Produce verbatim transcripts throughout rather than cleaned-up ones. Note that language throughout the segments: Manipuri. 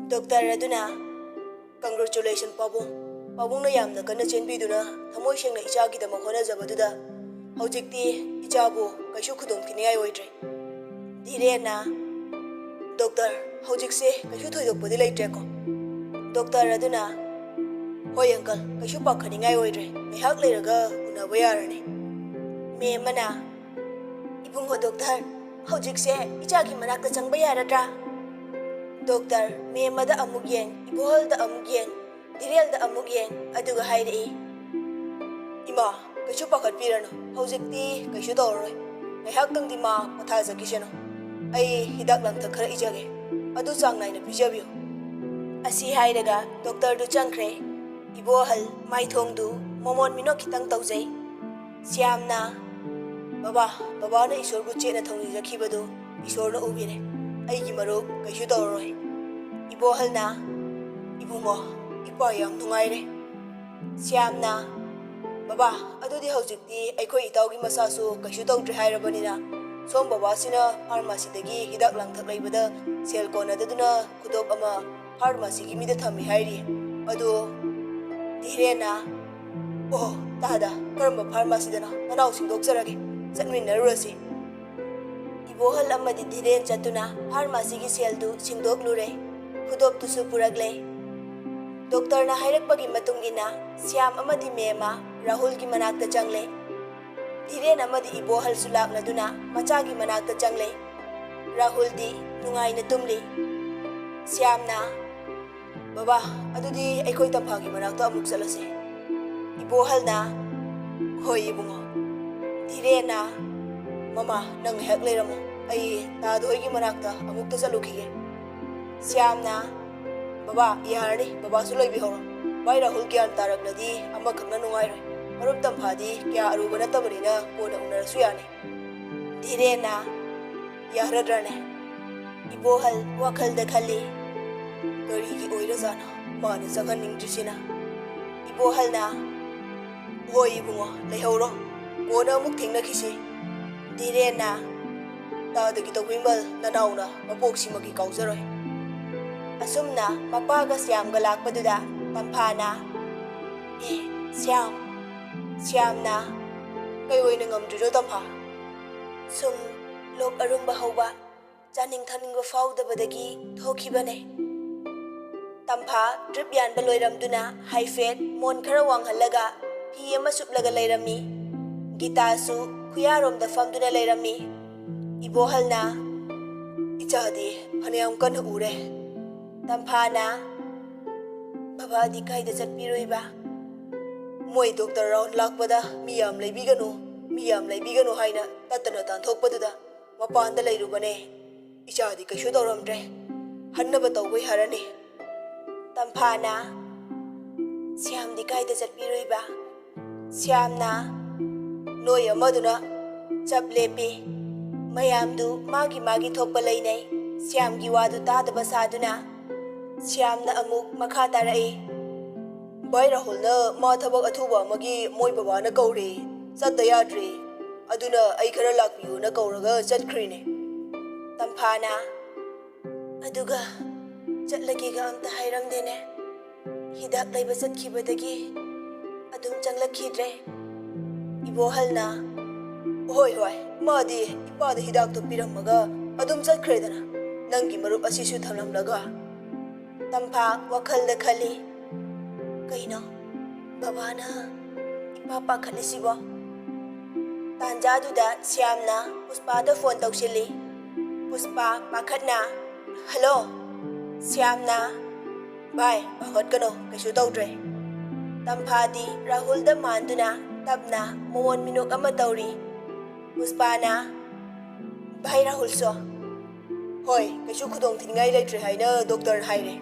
ꯗꯣꯛꯇꯔ ꯑꯗꯨꯅ, "Congratulation, ꯄꯥꯕꯨꯡ꯫ ꯄꯥꯕꯨꯡꯅ ꯌꯥꯝꯅ ꯀꯟꯅ ꯆꯦꯟꯕꯤꯗꯨꯅ ꯊꯃꯣꯏ ꯁꯦꯡꯅ ꯏꯆꯥꯒꯤꯗꯃꯛ ꯍꯣꯠꯅꯖꯕꯗꯨꯗ ꯍꯧꯖꯤꯛꯇꯤ ꯏꯆꯥꯕꯨ ꯀꯩꯁꯨ ꯈꯨꯗꯣꯡ ꯊꯤꯅꯤꯡꯉꯥꯏ ꯑꯣꯏꯗ꯭ꯔꯦ꯫" ꯙꯤꯔꯦꯟꯅ, "ꯗꯣꯛꯇꯔ, ꯍꯧꯖꯤꯛꯁꯦ ꯀꯩꯁꯨ ꯊꯣꯏꯗꯣꯛꯄꯗꯤ ꯂꯩꯇ꯭ꯔꯦꯀꯣ?" ꯗꯣꯛꯇꯔ ꯑꯗꯨꯅ, "ꯍꯣꯏ ꯑꯪꯀꯜ, ꯀꯩꯁꯨ ꯄꯥꯈꯠꯅꯤꯡꯉꯥꯏ ꯑꯣꯏꯗ꯭ꯔꯦ, ꯉꯥꯏꯍꯥꯛ ꯂꯩꯔꯒ ꯎꯅꯕ ꯌꯥꯔꯅꯤ꯫" ꯃꯦꯝ ꯑꯃꯅ, "ꯏꯕꯨꯡꯉꯣ ꯗꯣꯛꯇꯔ, ꯍꯧꯖꯤꯛꯁꯦ ꯏꯆꯥꯒꯤ ꯃꯅꯥꯛꯇ ꯆꯪꯕ ꯌꯥꯔꯗ꯭ꯔꯥ?" ꯗꯣꯛꯇꯔ, ꯃꯦꯝ ꯑꯃꯗ ꯑꯃꯨꯛ ꯌꯦꯡ, ꯏꯕꯣꯍꯜꯗ ꯑꯃꯨꯛ ꯌꯦꯡ, ꯙꯤꯔꯦꯟꯗ ꯑꯃꯨꯛ ꯌꯦꯡ, ꯑꯗꯨꯒ ꯍꯥꯏꯔꯛꯏ, "ꯏꯃꯥ, ꯀꯩꯁꯨ ꯄꯥꯈꯠꯄꯤꯔꯅꯨ, ꯍꯧꯖꯤꯛꯇꯤ ꯀꯩꯁꯨ ꯇꯧꯔꯔꯣꯏ꯫ ꯉꯥꯏꯍꯥꯛꯇꯪꯗꯤ ꯃꯥ ꯄꯣꯊꯥꯖꯈꯤꯁꯅꯨ꯫ ꯑꯩ ꯍꯤꯗꯥꯛ ꯂꯥꯡꯊꯛ ꯈꯔ ꯏꯖꯒꯦ, ꯑꯗꯨ ꯆꯥꯡ ꯅꯥꯏꯅ ꯄꯤꯖꯕꯤꯌꯨ꯫" ꯑꯁꯤ ꯍꯥꯏꯔꯒ ꯗꯣꯛꯇꯔꯗꯨ ꯆꯪꯈ꯭ꯔꯦ꯫ ꯏꯕꯣꯍꯜ ꯃꯥꯏꯊꯣꯡꯗꯨ ꯃꯣꯃꯣꯟ ꯃꯤꯅꯣꯛ ꯈꯤꯇꯪ ꯇꯧꯖꯩ꯫ ꯁ꯭ꯌꯥꯝꯅ, "ꯕꯕꯥ, ꯕꯕꯥꯅ ꯏꯁꯣꯔꯕꯨ ꯆꯦꯠꯅ ꯊꯧꯅꯤꯖꯈꯤꯕꯗꯨ ꯏꯁꯣꯔꯅ ꯎꯕꯤꯔꯦ꯫ ꯑꯩꯒꯤ ꯃꯔꯨꯞ ꯀꯩꯁꯨ ꯇꯧꯔꯔꯣꯏ꯫" ꯏꯕꯣꯍꯜꯅ, "ꯏꯕꯨꯡꯉꯣ, ꯏꯄꯥ ꯌꯥꯝ ꯅꯨꯡꯉꯥꯏꯔꯦ꯫" ꯁ꯭ꯌꯥꯝꯅ, "ꯕꯕꯥ, ꯑꯗꯨꯗꯤ ꯍꯧꯖꯤꯛꯇꯤ ꯑꯩꯈꯣꯏ ꯏꯇꯥꯎꯒꯤ ꯃꯁꯥꯁꯨ ꯀꯩꯁꯨ ꯇꯧꯗ꯭ꯔꯦ ꯍꯥꯏꯔꯕꯅꯤꯅ, ꯁꯣꯝ ꯕꯕꯥꯁꯤꯅ ꯐꯥꯔꯃꯥꯁꯤꯗꯒꯤ ꯍꯤꯗꯥꯛ ꯂꯥꯡꯊꯛ ꯂꯩꯕꯗ ꯁꯦꯜ ꯀꯣꯟꯅꯗꯗꯨꯅ ꯈꯨꯗꯣꯞ ꯑꯃ ꯐꯥꯔꯃꯥꯁꯤꯒꯤ ꯃꯤꯗ ꯊꯝꯃꯤ ꯍꯥꯏꯔꯤ꯫" ꯑꯗꯨ ꯙꯤꯔꯦꯟꯅ, "ꯑꯣ, ꯇꯥꯗ, ꯀꯔꯝꯕ ꯐꯥꯔꯃꯥꯁꯤꯗꯅꯣ? ꯅꯅꯥꯎ ꯁꯤꯡꯗꯣꯛꯆꯔꯒꯦ, ꯆꯠꯃꯤꯟꯅꯔꯨꯔꯁꯤ꯫" ꯏꯕꯣꯍꯜ ꯑꯃꯗꯤ ꯙꯤꯔꯦꯟ ꯆꯠꯇꯨꯅ ꯐꯥꯔꯃꯥꯁꯤꯒꯤ ꯁꯦꯜꯗꯨ ꯁꯤꯡꯗꯣꯛꯂꯨꯔꯦ꯫ ꯈꯨꯗꯣꯞꯇꯨꯁꯨ ꯄꯨꯔꯛꯂꯦ꯫ ꯗꯣꯛꯇꯔꯅ ꯍꯥꯏꯔꯛꯄꯒꯤ ꯃꯇꯨꯡ ꯏꯟꯅ ꯁ꯭ꯌꯥꯝ ꯑꯃꯗꯤ ꯃꯦꯝꯃ ꯔꯥꯍꯨꯜꯒꯤ ꯃꯅꯥꯛꯇ ꯆꯪꯂꯦ꯫ ꯙꯤꯔꯦꯟ ꯑꯃꯗꯤ ꯏꯕꯣꯍꯜꯁꯨ ꯂꯥꯛꯂꯗꯨꯅ ꯃꯆꯥꯒꯤ ꯃꯅꯥꯛꯇ ꯆꯪꯂꯦ꯫ ꯔꯥꯍꯨꯜꯗꯤ ꯅꯨꯡꯉꯥꯏꯅ ꯇꯨꯝꯂꯤ꯫ ꯁ꯭ꯌꯥꯝꯅ, "ꯕꯕꯥ, ꯑꯗꯨꯗꯤ ꯑꯩꯈꯣꯏ ꯇꯝꯐꯥꯒꯤ ꯃꯅꯥꯛꯇ ꯑꯃꯨꯛ ꯆꯠꯂꯁꯦ꯫" ꯏꯕꯣꯍꯜꯅ, "ꯍꯣꯏ ꯏꯕꯨꯡꯉꯣ꯫" ꯙꯤꯔꯦꯟꯅ, "ꯃꯃꯥ, ꯅꯪ ꯉꯥꯏꯍꯥꯛ ꯂꯩꯔꯝꯃꯣ, ꯑꯩ ꯇꯥꯗ ꯍꯣꯏꯒꯤ ꯃꯅꯥꯛꯇ ꯑꯃꯨꯛꯇ ꯆꯠꯂꯨꯈꯤꯒꯦ꯫" ꯁ꯭ꯌꯥꯝꯅ, "ꯕꯕꯥ, ꯌꯥꯔꯅꯤ, ꯕꯕꯥꯁꯨ ꯂꯩꯕꯤꯍꯧꯔꯣ꯫ ꯚꯥꯏ ꯔꯥꯍꯨꯜ ꯒ꯭ꯌꯥꯟ ꯇꯥꯔꯛꯂꯗꯤ ꯑꯃꯈꯛꯅ ꯅꯨꯡꯉꯥꯏꯔꯣꯏ꯫ ꯃꯔꯨꯞ ꯇꯝꯐꯥꯗꯤ ꯀꯌꯥ ꯑꯔꯨꯕ ꯅꯠꯇꯕꯅꯤꯅ ꯀꯣꯟꯅ ꯎꯅꯔꯁꯨ ꯌꯥꯅꯤ꯫" ꯙꯤꯔꯦꯟꯅ, "ꯌꯥꯔꯗ꯭ꯔꯅꯦ?" ꯏꯕꯣꯍꯜ ꯋꯥꯈꯜꯗ ꯈꯜꯂꯤ, "ꯀꯔꯤꯒꯤ ꯑꯣꯏꯔꯖꯥꯠꯅꯣ ꯃꯥꯅ ꯆꯪꯍꯟꯅꯤꯡꯗ꯭ꯔꯤꯁꯤꯅ?" ꯏꯕꯣꯍꯜꯅ, "ꯍꯣꯏ ꯏꯕꯨꯡꯉꯣ, ꯂꯩꯍꯧꯔꯣ, ꯀꯣꯟꯅ ꯑꯃꯨꯛ ꯊꯦꯡꯅꯈꯤꯁꯤ꯫" ꯙꯤꯔꯦꯟꯅ, "ꯇꯥꯗꯒꯤ ꯇꯧꯕꯤꯃꯜ ꯅꯅꯥꯎꯅ ꯃꯄꯣꯛꯁꯤꯃꯒꯤ ꯀꯥꯎꯖꯔꯣꯏ꯫" ꯑꯁꯨꯝꯅ ꯃꯄꯥꯒ ꯁ꯭ꯌꯥꯝꯒ ꯂꯥꯛꯄꯗꯨꯗ ꯇꯝꯐꯥꯅ, "ꯑꯦ, ꯁ꯭ꯌꯥꯝ, ꯁ꯭ꯌꯥꯝꯅ, ꯀꯩ ꯑꯣꯏꯅ ꯉꯝꯗ꯭ꯔꯤꯅꯣ ꯇꯝꯐꯥ? ꯁꯨꯝ ꯂꯣꯛ ꯑꯔꯨꯝꯕ ꯍꯧꯕ, ꯆꯥꯅꯤꯡ ꯊꯛꯅꯤꯡꯕ ꯐꯥꯎꯗꯕꯗꯒꯤ ꯊꯣꯛꯈꯤꯕꯅꯦ꯫" ꯇꯝꯐꯥ ꯗ꯭ꯔꯤꯞ ꯌꯥꯟꯕ ꯂꯣꯏꯔꯝꯗꯨꯅ ꯍꯥꯏꯐꯦꯠ ꯃꯣꯟ ꯈꯔ ꯋꯥꯡꯍꯜꯂꯒ ꯐꯤ ꯑꯃ ꯁꯨꯞꯂꯒ ꯂꯩꯔꯝꯃꯤ꯫ ꯒꯤꯇꯥꯁꯨ ꯈꯨꯌꯥꯔꯣꯝꯗ ꯐꯝꯗꯨꯅ ꯂꯩꯔꯝꯃꯤ꯫ ꯏꯕꯣꯍꯜꯅ, "ꯏꯆꯥꯗꯤ ꯐꯅꯌꯥꯝ ꯀꯟꯅ ꯎꯔꯦ꯫" ꯇꯝꯐꯥꯅ, "ꯕꯕꯥꯗꯤ ꯀꯥꯏꯗ ꯆꯠꯄꯤꯔꯨꯏꯕ?" "ꯃꯣꯏ ꯗꯣꯛꯇꯔ ꯔꯥꯎꯟ ꯂꯥꯛꯄꯗ ꯃꯤ ꯌꯥꯝ ꯂꯩꯕꯤꯒꯅꯨ, ꯃꯤ ꯌꯥꯝ ꯂꯩꯕꯤꯒꯅꯨ ꯍꯥꯏꯅ ꯇꯠꯇꯅ ꯇꯥꯟꯊꯣꯛꯄꯗꯨꯗ ꯃꯄꯥꯟꯗ ꯂꯩꯔꯨꯕꯅꯦ꯫ ꯏꯆꯥꯗꯤ ꯀꯩꯁꯨ ꯇꯧꯔꯝꯗ꯭ꯔꯦ꯫ ꯍꯟꯅꯕ ꯇꯧꯕ ꯌꯥꯔꯅꯤ꯫" ꯇꯝꯐꯥꯅ, "ꯁ꯭ꯌꯥꯝꯗꯤ ꯀꯥꯏꯗ ꯆꯠꯄꯤꯔꯨꯏꯕ?" ꯁ꯭ꯌꯥꯝꯅ, "ꯅꯣꯏ ꯑꯃꯗꯨꯅ ꯆꯞ ꯂꯦꯞꯄꯤ꯫ ꯃꯌꯥꯝꯗꯨ ꯃꯥꯒꯤ ꯃꯥꯒꯤ ꯊꯣꯛꯄ ꯂꯩꯅꯩ꯫" ꯁ꯭ꯌꯥꯝꯒꯤ ꯋꯥꯗꯨ ꯇꯥꯗꯕ ꯁꯥꯗꯨꯅ ꯁ꯭ꯌꯥꯝꯅ ꯑꯃꯨꯛ ꯃꯈꯥ ꯇꯥꯔꯛꯏ꯫ "ꯚꯥꯏ ꯔꯥꯍꯨꯜꯅ ꯃꯥ ꯊꯕꯛ ꯑꯊꯨꯕ ꯑꯃꯒꯤ ꯃꯣꯏ ꯕꯕꯥꯅ ꯀꯧꯔꯦ, ꯆꯠꯇ ꯌꯥꯗ꯭ꯔꯦ꯫ ꯑꯗꯨꯅ ꯑꯩ ꯈꯔ ꯂꯥꯛꯄꯤꯌꯨꯅ ꯀꯧꯔꯒ ꯆꯠꯈ꯭ꯔꯤꯅꯦ꯫" ꯇꯝꯐꯥꯅ, "ꯑꯗꯨꯒ ꯆꯠꯂꯒꯦꯒ ꯑꯝꯇ ꯍꯥꯏꯔꯝꯗꯦꯅꯦ꯫ ꯍꯤꯗꯥꯛ ꯂꯩꯕ ꯆꯠꯈꯤꯕꯗꯒꯤ ꯑꯗꯨꯝ ꯆꯪꯂꯛꯈꯤꯗ꯭ꯔꯦ꯫" ꯏꯕꯣꯍꯜꯅ, "ꯍꯣꯏ, ꯍꯣꯏ, ꯃꯥꯗꯤ ꯏꯄꯥꯗ ꯍꯤꯗꯥꯛꯇꯣ ꯄꯤꯔꯝꯃꯒ ꯑꯗꯨꯝ ꯆꯠꯈ꯭ꯔꯦꯗꯅ, ꯅꯪꯒꯤ ꯃꯔꯨꯞ ꯑꯁꯤꯁꯨ ꯊꯝꯂꯝꯂꯒ꯫" ꯇꯝꯐꯥ ꯋꯥꯈꯜꯗ ꯈꯜꯂꯤ, "ꯀꯩꯅꯣ ꯕꯕꯥꯅ ꯏꯄꯥ ꯄꯥꯈꯠꯂꯤꯁꯤꯕꯣ?" ꯇꯥꯟꯖꯥꯗꯨꯗ ꯁ꯭ꯌꯥꯝꯅ ꯄꯨꯁꯄꯥꯗ ꯐꯣꯟ ꯇꯧꯁꯤꯜꯂꯤ꯫ ꯄꯨꯁꯄꯥ ꯄꯥꯈꯠꯅ, "ꯍꯜꯂꯣ꯫" ꯁ꯭ꯌꯥꯝꯅ, "ꯚꯥꯏ, ꯄꯥꯈꯠꯀꯅꯣ, ꯀꯩꯁꯨ ꯇꯧꯗ꯭ꯔꯦ꯫" ꯇꯝꯐꯥꯗꯤ ꯔꯥꯍꯨꯜꯗ ꯃꯥꯟꯗꯨꯅ ꯇꯞꯅ ꯃꯣꯃꯣꯟ ꯃꯤꯅꯣꯛ ꯑꯃ ꯇꯧꯔꯤ꯫ ꯄꯨꯁꯄꯥꯅ, "ꯚꯥꯏ ꯔꯥꯍꯨꯜꯁꯨ?" "ꯍꯣꯏ, ꯀꯩꯁꯨ ꯈꯨꯗꯣꯡ ꯊꯤꯅꯤꯡꯉꯥꯏ ꯂꯩꯇ꯭ꯔꯦ ꯍꯥꯏꯅ ꯗꯣꯛꯇꯔꯅ ꯍꯥꯏꯔꯦ꯫"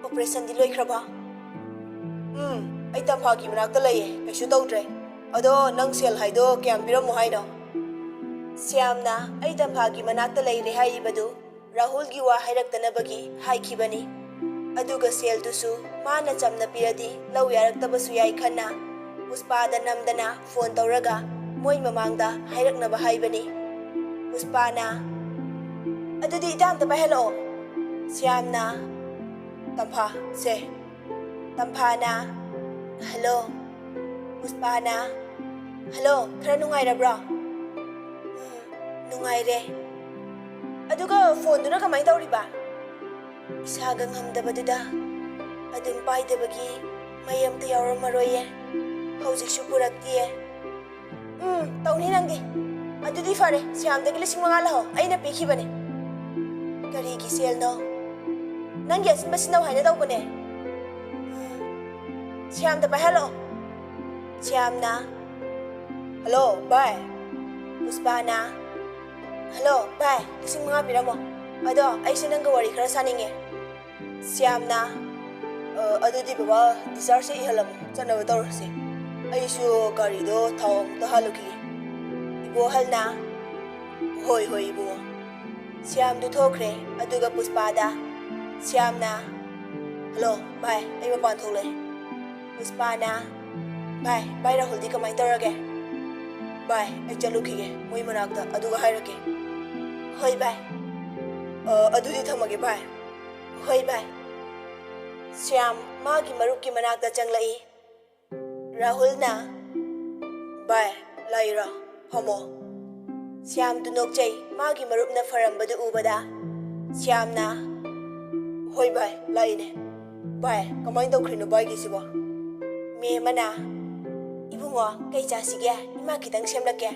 "ꯑꯣꯄꯔꯦꯁꯟꯗꯤ ꯂꯣꯏꯈ꯭ꯔꯕꯣ?" "ꯎꯝ, ꯑꯩ ꯇꯝꯐꯥꯒꯤ ꯃꯅꯥꯛꯇ ꯂꯩꯌꯦ, ꯀꯩꯁꯨ ꯇꯧꯗ꯭ꯔꯦ꯫ ꯑꯗꯣ ꯅꯪ ꯁꯦꯜ ꯍꯥꯏꯗꯣ ꯀꯌꯥꯝ ꯄꯤꯔꯝꯃꯣ ꯍꯥꯏꯅꯣ?" ꯁ꯭ꯌꯥꯝꯅ ꯑꯩ ꯇꯝꯐꯥꯒꯤ ꯃꯅꯥꯛꯇ ꯂꯩꯔꯦ ꯍꯥꯏꯔꯤꯕꯗꯨ ꯔꯥꯍꯨꯜꯒꯤ ꯋꯥ ꯍꯥꯏꯔꯛꯇꯅꯕꯒꯤ ꯍꯥꯏꯈꯤꯕꯅꯤ꯫ ꯑꯗꯨꯒ ꯁꯦꯜꯗꯨꯁꯨ ꯃꯥꯅ ꯆꯝꯅ ꯄꯤꯔꯗꯤ ꯂꯧ ꯌꯥꯔꯛꯇꯕꯁꯨ ꯌꯥꯏ ꯈꯟꯅ ꯄꯨꯁꯄꯥꯗ ꯅꯝꯗꯅ ꯐꯣꯟ ꯇꯧꯔꯒ ꯃꯣꯏ ꯃꯃꯥꯡꯗ ꯍꯥꯏꯔꯛꯅꯕ ꯍꯥꯏꯕꯅꯤ꯫ ꯄꯨꯁꯄꯥꯅ, "ꯑꯗꯨꯗꯤ ꯏꯇꯥ ꯑꯝꯇ ꯄꯥꯏꯍꯜꯂꯛꯑꯣ꯫" ꯁ꯭ꯌꯥꯝꯅ, "ꯇꯝꯐꯥ, ꯁꯦ." ꯇꯝꯐꯥꯅ, "ꯍꯜꯂꯣ?" ꯄꯨꯁꯄꯥꯅ, "ꯍꯜꯂꯣ, ꯈꯔ ꯅꯨꯡꯉꯥꯏꯔꯕ꯭ꯔꯣ?" "ꯎꯝ, ꯅꯨꯡꯉꯥꯏꯔꯦ꯫ ꯑꯗꯨꯒ ꯐꯣꯟꯗꯨꯅ ꯀꯃꯥꯏ ꯇꯧꯔꯤꯕ?" "ꯏꯁꯥꯒ ꯉꯝꯗꯕꯗꯨꯗ ꯑꯗꯨꯝ ꯄꯥꯏꯗꯕꯒꯤ ꯃꯩ ꯑꯝꯇ ꯌꯥꯎꯔꯝꯃꯔꯣꯏꯌꯦ꯫ ꯍꯧꯖꯤꯛꯁꯨ ꯄꯨꯔꯛꯇꯤꯌꯦ꯫" "ꯎꯝ, ꯇꯧꯅꯤ ꯅꯪꯗꯤ꯫ ꯑꯗꯨꯗꯤ ꯐꯔꯦ, ꯁ꯭ꯌꯥꯝꯗꯒꯤ ꯂꯤꯁꯤꯡ ꯃꯉꯥ ꯂꯧꯍꯧ, ꯑꯩꯅ ꯄꯤꯈꯤꯕꯅꯦ꯫" "ꯀꯔꯤꯒꯤ ꯁꯦꯜꯅꯣ?" "ꯅꯪꯒꯤ ꯑꯁꯤꯟꯕ ꯁꯤꯟꯅꯧ ꯍꯥꯏꯅ ꯇꯧꯕꯅꯦ꯫" "ꯎꯝ, ꯁ꯭ꯌꯥꯝꯗ ꯄꯥꯏꯍꯜꯂꯛꯑꯣ꯫" ꯁ꯭ꯌꯥꯝꯅ, "ꯍꯜꯂꯣ, ꯚꯥꯏ꯫" ꯄꯨꯁꯄꯥꯅ, "ꯍꯜꯂꯣ, ꯚꯥꯏ, ꯂꯤꯁꯤꯡ ꯃꯉꯥ ꯄꯤꯔꯝꯃꯣ꯫ ꯑꯗꯣ ꯑꯩꯁꯦ ꯅꯪꯒ ꯋꯥꯔꯤ ꯈꯔ ꯁꯥꯅꯤꯡꯉꯦ꯫" ꯁ꯭ꯌꯥꯝꯅ, "ꯑ, ꯑꯗꯨꯗꯤ ꯕꯕꯥ discharge ꯁꯦ ꯏꯍꯜꯂꯝꯃꯣ, ꯆꯠꯅꯕ ꯇꯧꯔꯁꯦ꯫ ꯑꯩꯁꯨ ꯒꯥꯔꯤꯗꯣ ꯊꯥꯎ ꯑꯃꯨꯛꯇ ꯍꯥꯜꯂꯨꯈꯤꯒꯦ꯫" ꯏꯕꯣꯍꯜꯅ, "ꯍꯣꯏ, ꯍꯣꯏ, ꯏꯕꯨꯡꯉꯣ꯫" ꯁ꯭ꯌꯥꯝꯗꯨ ꯊꯣꯛꯈ꯭ꯔꯦ, ꯑꯗꯨꯒ ꯄꯨꯁꯄꯥꯗ ꯁ꯭ꯌꯥꯝꯅ, "ꯍꯜꯂꯣ, ꯚꯥꯏ, ꯑꯩ ꯃꯄꯥꯟ ꯊꯣꯛꯂꯛꯑꯦ꯫" ꯄꯨꯁꯄꯥꯅ, "ꯚꯥꯏ, ꯚꯥꯏ ꯔꯥꯍꯨꯜꯗꯤ ꯀꯃꯥꯏꯅ ꯇꯧꯔꯒꯦ?" "ꯚꯥꯏ, ꯑꯩ ꯆꯠꯂꯨꯈꯤꯒꯦ ꯃꯣꯏ ꯃꯅꯥꯛꯇ, ꯑꯗꯨꯒ ꯍꯥꯏꯔꯛꯀꯦ꯫" "ꯍꯣꯏ, ꯚꯥꯏ꯫" "ꯑ, ꯑꯗꯨꯗꯤ ꯊꯝꯃꯒꯦ, ꯚꯥꯏ꯫" "ꯍꯣꯏ, ꯚꯥꯏ꯫" ꯁ꯭ꯌꯥꯝ ꯃꯥꯒꯤ ꯃꯔꯨꯞꯀꯤ ꯃꯅꯥꯛꯇ ꯆꯪꯂꯛꯏ꯫ ꯔꯥꯍꯨꯜꯅ, "ꯚꯥꯏ, ꯂꯥꯛꯏꯔꯣ? ꯐꯝꯃꯣ꯫" ꯁ꯭ꯌꯥꯝꯗꯨ ꯅꯣꯛꯆꯩ꯫ ꯃꯥꯒꯤ ꯃꯔꯨꯞꯅ ꯐꯔꯝꯕꯗꯨ ꯎꯕꯗ ꯁ꯭ꯌꯥꯝꯅ, "ꯍꯣꯏ ꯚꯥꯏ, ꯂꯥꯛꯏꯅꯦ꯫ ꯚꯥꯏ, ꯀꯃꯥꯏꯅ ꯇꯧꯈ꯭ꯔꯤꯅꯣ ꯚꯥꯏꯒꯤꯁꯤꯕꯣ?" ꯃꯦꯝ ꯑꯃꯅ, "ꯏꯕꯨꯡꯉꯣ, ꯀꯩ ꯆꯥꯁꯤꯒꯦ? ꯏꯃꯥ ꯈꯤꯇꯪ ꯁꯦꯝꯂꯛꯀꯦ꯫"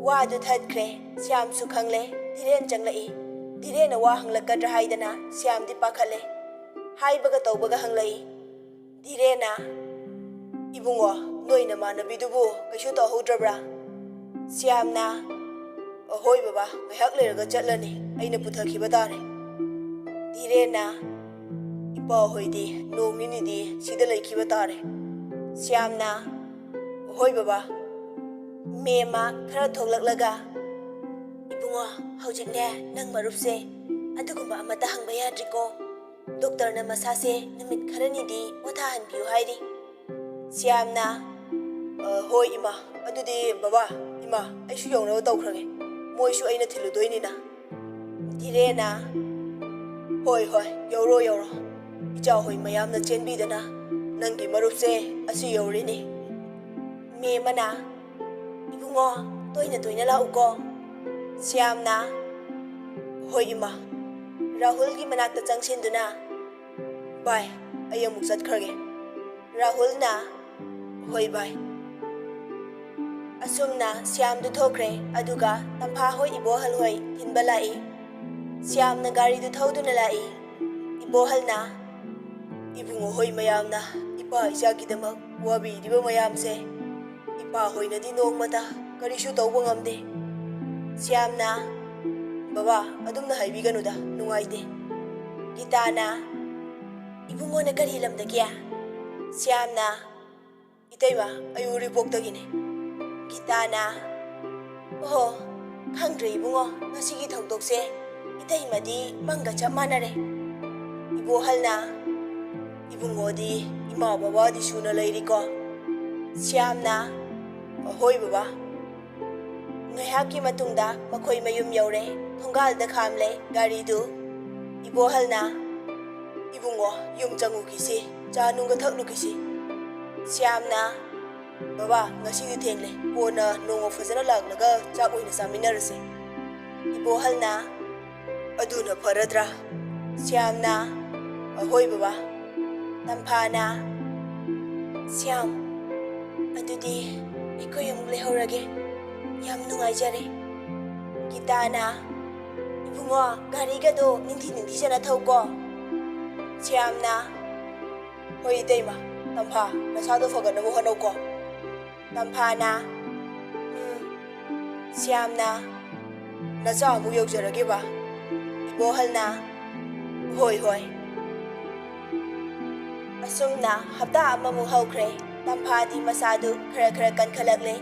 ꯋꯥꯗꯨ ꯊꯠꯈ꯭ꯔꯦ꯫ ꯁ꯭ꯌꯥꯝꯁꯨ ꯈꯪꯂꯦ ꯙꯤꯔꯦꯟ ꯆꯪꯂꯛꯏ꯫ ꯙꯤꯔꯦꯟꯅ ꯋꯥ ꯍꯪꯂꯛꯀꯗ꯭ꯔꯥ ꯍꯥꯏꯗꯅ ꯁ꯭ꯌꯥꯝꯗꯤ ꯄꯥꯈꯠꯂꯦ꯫ ꯍꯥꯏꯕꯒ ꯇꯧꯕꯒ ꯍꯪꯂꯛꯏ꯫ ꯙꯤꯔꯦꯟꯅ, "ꯏꯕꯨꯡꯉꯣ, ꯅꯣꯏ ꯅꯃꯥꯟꯅꯕꯤꯗꯨꯕꯨ ꯀꯩꯁꯨ ꯇꯧꯍꯧꯗ꯭ꯔꯕ꯭ꯔꯥ?" ꯁ꯭ꯌꯥꯝꯅ, "ꯑꯍꯣꯏ ꯕꯕꯥ, ꯉꯥꯏꯍꯥꯛ ꯂꯩꯔꯒ ꯆꯠꯂꯅꯤ, ꯑꯩꯅ ꯄꯨꯊꯈꯤꯕ ꯇꯥꯔꯦ꯫" ꯙꯤꯔꯦꯟꯅ, "ꯏꯄꯥ ꯍꯣꯏꯗꯤ ꯅꯣꯡ ꯅꯤꯅꯤꯗꯤ ꯁꯤꯗ ꯂꯩꯈꯤꯕ ꯇꯥꯔꯦ꯫" ꯁ꯭ꯌꯥꯝꯅ, "ꯍꯣꯏ ꯕꯕꯥ꯫" ꯃꯦꯝꯃ ꯈꯔ ꯊꯣꯛꯂꯛꯂꯒ, "ꯏꯕꯨꯡꯉꯣ, ꯍꯧꯖꯤꯛꯅꯦ ꯅꯪ ꯃꯔꯨꯞꯁꯦ ꯑꯗꯨꯒꯨꯝꯕ ꯑꯃꯠꯇ ꯍꯪꯕ ꯌꯥꯗ꯭ꯔꯤꯀꯣ꯫ ꯗꯣꯛꯇꯔꯅ ꯃꯁꯥꯁꯦ ꯅꯨꯃꯤꯠ ꯈꯔꯅꯤꯗꯤ ꯄꯣꯊꯥꯍꯟꯕꯤꯌꯨ ꯍꯥꯏꯔꯤ꯫" ꯁ꯭ꯌꯥꯝꯅ, "ꯑ, ꯍꯣꯏ ꯏꯃꯥ, ꯑꯗꯨꯗꯤ ꯕꯕꯥ, ꯏꯃꯥ, ꯑꯩꯁꯨ ꯌꯧꯅꯕ ꯇꯧꯈ꯭ꯔꯒꯦ꯫ ꯃꯣꯏꯁꯨ ꯑꯩꯅ ꯊꯤꯜꯂꯨꯗꯣꯏꯅꯤꯅ꯫" ꯙꯤꯔꯦꯟꯅ, "ꯍꯣꯏ, ꯍꯣꯏ, ꯌꯧꯔꯣ, ꯌꯧꯔꯣ꯫ ꯏꯆꯥꯍꯣꯏ ꯃꯌꯥꯝꯅ ꯆꯦꯟꯕꯤꯗꯅ ꯅꯪꯒꯤ ꯃꯔꯨꯞꯁꯦ ꯑꯁꯤ ꯌꯧꯔꯤꯅꯤ꯫" ꯃꯦꯝ ꯑꯃꯅ, "ꯏꯕꯨꯡꯉꯣ, ꯇꯣꯏꯅ ꯇꯣꯏꯅ ꯂꯥꯛꯎꯀꯣ꯫" ꯁ꯭ꯌꯥꯝꯅ, "ꯍꯣꯏ ꯏꯃꯥ꯫" ꯔꯥꯍꯨꯜꯒꯤ ꯃꯅꯥꯛꯇ ꯆꯪꯁꯤꯟꯗꯨꯅ, "ꯚꯥꯏ, ꯑꯩ ꯑꯃꯨꯛ ꯆꯠꯈ꯭ꯔꯒꯦ꯫" ꯔꯥꯍꯨꯜꯅ, "ꯍꯣꯏ ꯚꯥꯏ꯫" ꯑꯁꯨꯝꯅ ꯁ꯭ꯌꯥꯝꯗꯨ ꯊꯣꯛꯈ꯭ꯔꯦ, ꯑꯗꯨꯒ ꯇꯝꯐꯥ ꯍꯣꯏ ꯏꯕꯣꯍꯜ ꯍꯣꯏ ꯊꯤꯟꯕ ꯂꯥꯛꯏ꯫ ꯁ꯭ꯌꯥꯝꯅ ꯒꯥꯔꯤꯗꯨ ꯊꯧꯗꯨꯅ ꯂꯥꯛꯏ꯫ ꯏꯕꯣꯍꯜꯅ, "ꯏꯕꯨꯡꯉꯣ ꯍꯣꯏ ꯃꯌꯥꯝꯅ ꯏꯄꯥ ꯏꯆꯥꯒꯤꯗꯃꯛ ꯋꯥꯕꯤꯔꯤꯕ ꯃꯌꯥꯝꯁꯦ ꯏꯄꯥ ꯍꯣꯏꯅꯗꯤ ꯅꯣꯡꯃꯇ ꯀꯔꯤꯁꯨ ꯇꯧꯕ ꯉꯝꯗꯦ꯫" ꯁ꯭ꯌꯥꯝꯅ, "ꯕꯕꯥ, ꯑꯗꯨꯝꯅ ꯍꯥꯏꯕꯤꯒꯅꯨꯗ, ꯅꯨꯡꯉꯥꯏꯇꯦ꯫" ꯒꯤꯇꯥꯅ, "ꯏꯕꯨꯡꯉꯣꯅ ꯀꯔꯤ ꯂꯝꯗꯒꯤ?" ꯁ꯭ꯌꯥꯝꯅ, "ꯏꯇꯩꯃ, ꯑꯩ ꯎꯔꯤꯄꯣꯛꯇꯒꯤꯅꯦ꯫" ꯒꯤꯇꯥꯅ, "ꯑꯣꯍꯣ, ꯈꯪꯗ꯭ꯔꯦ ꯏꯕꯨꯡꯉꯣ, ꯉꯁꯤꯒꯤ ꯊꯧꯗꯣꯛꯁꯦ ꯏꯇꯩꯃꯗꯤ ꯃꯪꯒ ꯆꯞ ꯃꯥꯟꯅꯔꯦ꯫" ꯏꯕꯣꯍꯜꯅ, "ꯏꯕꯨꯡꯉꯣꯗꯤ ꯏꯃꯥ ꯕꯕꯥꯗꯤ ꯁꯨꯅ ꯂꯩꯔꯤꯀꯣ?" ꯁ꯭ꯌꯥꯝꯅ, "ꯍꯣꯏ ꯕꯕꯥ꯫" ꯉꯥꯏꯍꯥꯛꯀꯤ ꯃꯇꯨꯡꯗ ꯃꯈꯣꯏ ꯃꯌꯨꯝ ꯌꯧꯔꯦ꯫ ꯊꯣꯡꯒꯥꯜꯗ ꯈꯥꯝꯂꯦ ꯒꯥꯔꯤꯗꯨ꯫ ꯏꯕꯣꯍꯜꯅ, "ꯏꯕꯨꯡꯉꯣ, ꯌꯨꯝ ꯆꯪꯉꯨꯈꯤꯁꯤ, ꯆꯥ ꯅꯨꯡꯒ ꯊꯛꯂꯨꯈꯤꯁꯤ꯫" ꯁ꯭ꯌꯥꯝꯅ, "ꯕꯕꯥ, ꯉꯁꯤꯗꯤ ꯊꯦꯡꯂꯦ, ꯀꯣꯟꯅ ꯅꯣꯡꯃ ꯐꯖꯅ ꯂꯥꯛꯂꯒ ꯆꯥꯛ ꯑꯣꯏꯅ ꯆꯥꯃꯤꯟꯅꯔꯁꯦ꯫" ꯏꯕꯣꯍꯜꯅ, "ꯑꯗꯨꯅ ꯐꯔꯗ꯭ꯔꯥ?" ꯁ꯭ꯌꯥꯝꯅ, "ꯑꯍꯣꯏ ꯕꯕꯥ꯫" ꯇꯝꯐꯥꯅ, "ꯁ꯭ꯌꯥꯝ, ꯑꯗꯨꯗꯤ ꯑꯩꯈꯣꯏ ꯑꯃꯨꯛ ꯂꯩꯍꯧꯔꯒꯦ꯫ ꯌꯥꯝ ꯅꯨꯡꯉꯥꯏꯖꯔꯦ꯫" ꯒꯤꯇꯥꯅ, "ꯏꯕꯨꯡꯉꯣ, ꯒꯥꯔꯤꯒꯗꯣ ꯅꯤꯡꯊꯤ ꯅꯤꯡꯊꯤꯖꯅ ꯊꯧꯀꯣ꯫" ꯁ꯭ꯌꯥꯝꯅ, "ꯍꯣꯏ ꯏꯇꯩꯃ, ꯇꯝꯐꯥ, ꯅꯁꯥꯗꯣ ꯐꯒꯠꯅꯕ ꯍꯣꯠꯅꯧꯀꯣ꯫" ꯇꯝꯐꯥꯅ, "ꯎꯝ꯫" ꯁ꯭ꯌꯥꯝꯅ, "ꯅꯆꯥ ꯑꯃꯨꯛ ꯌꯧꯖꯔꯒꯦꯕ꯫" ꯏꯕꯣꯍꯜꯅ, "ꯍꯣꯏ, ꯍꯣꯏ꯫" ꯑꯁꯨꯝꯅ ꯍꯞꯇꯥ ꯑꯃꯃꯨꯛ ꯍꯧꯈ꯭ꯔꯦ꯫ ꯇꯝꯐꯥꯗꯤ ꯃꯁꯥꯗꯨ ꯈꯔ ꯈꯔ ꯀꯟꯈꯠꯂꯛꯂꯦ꯫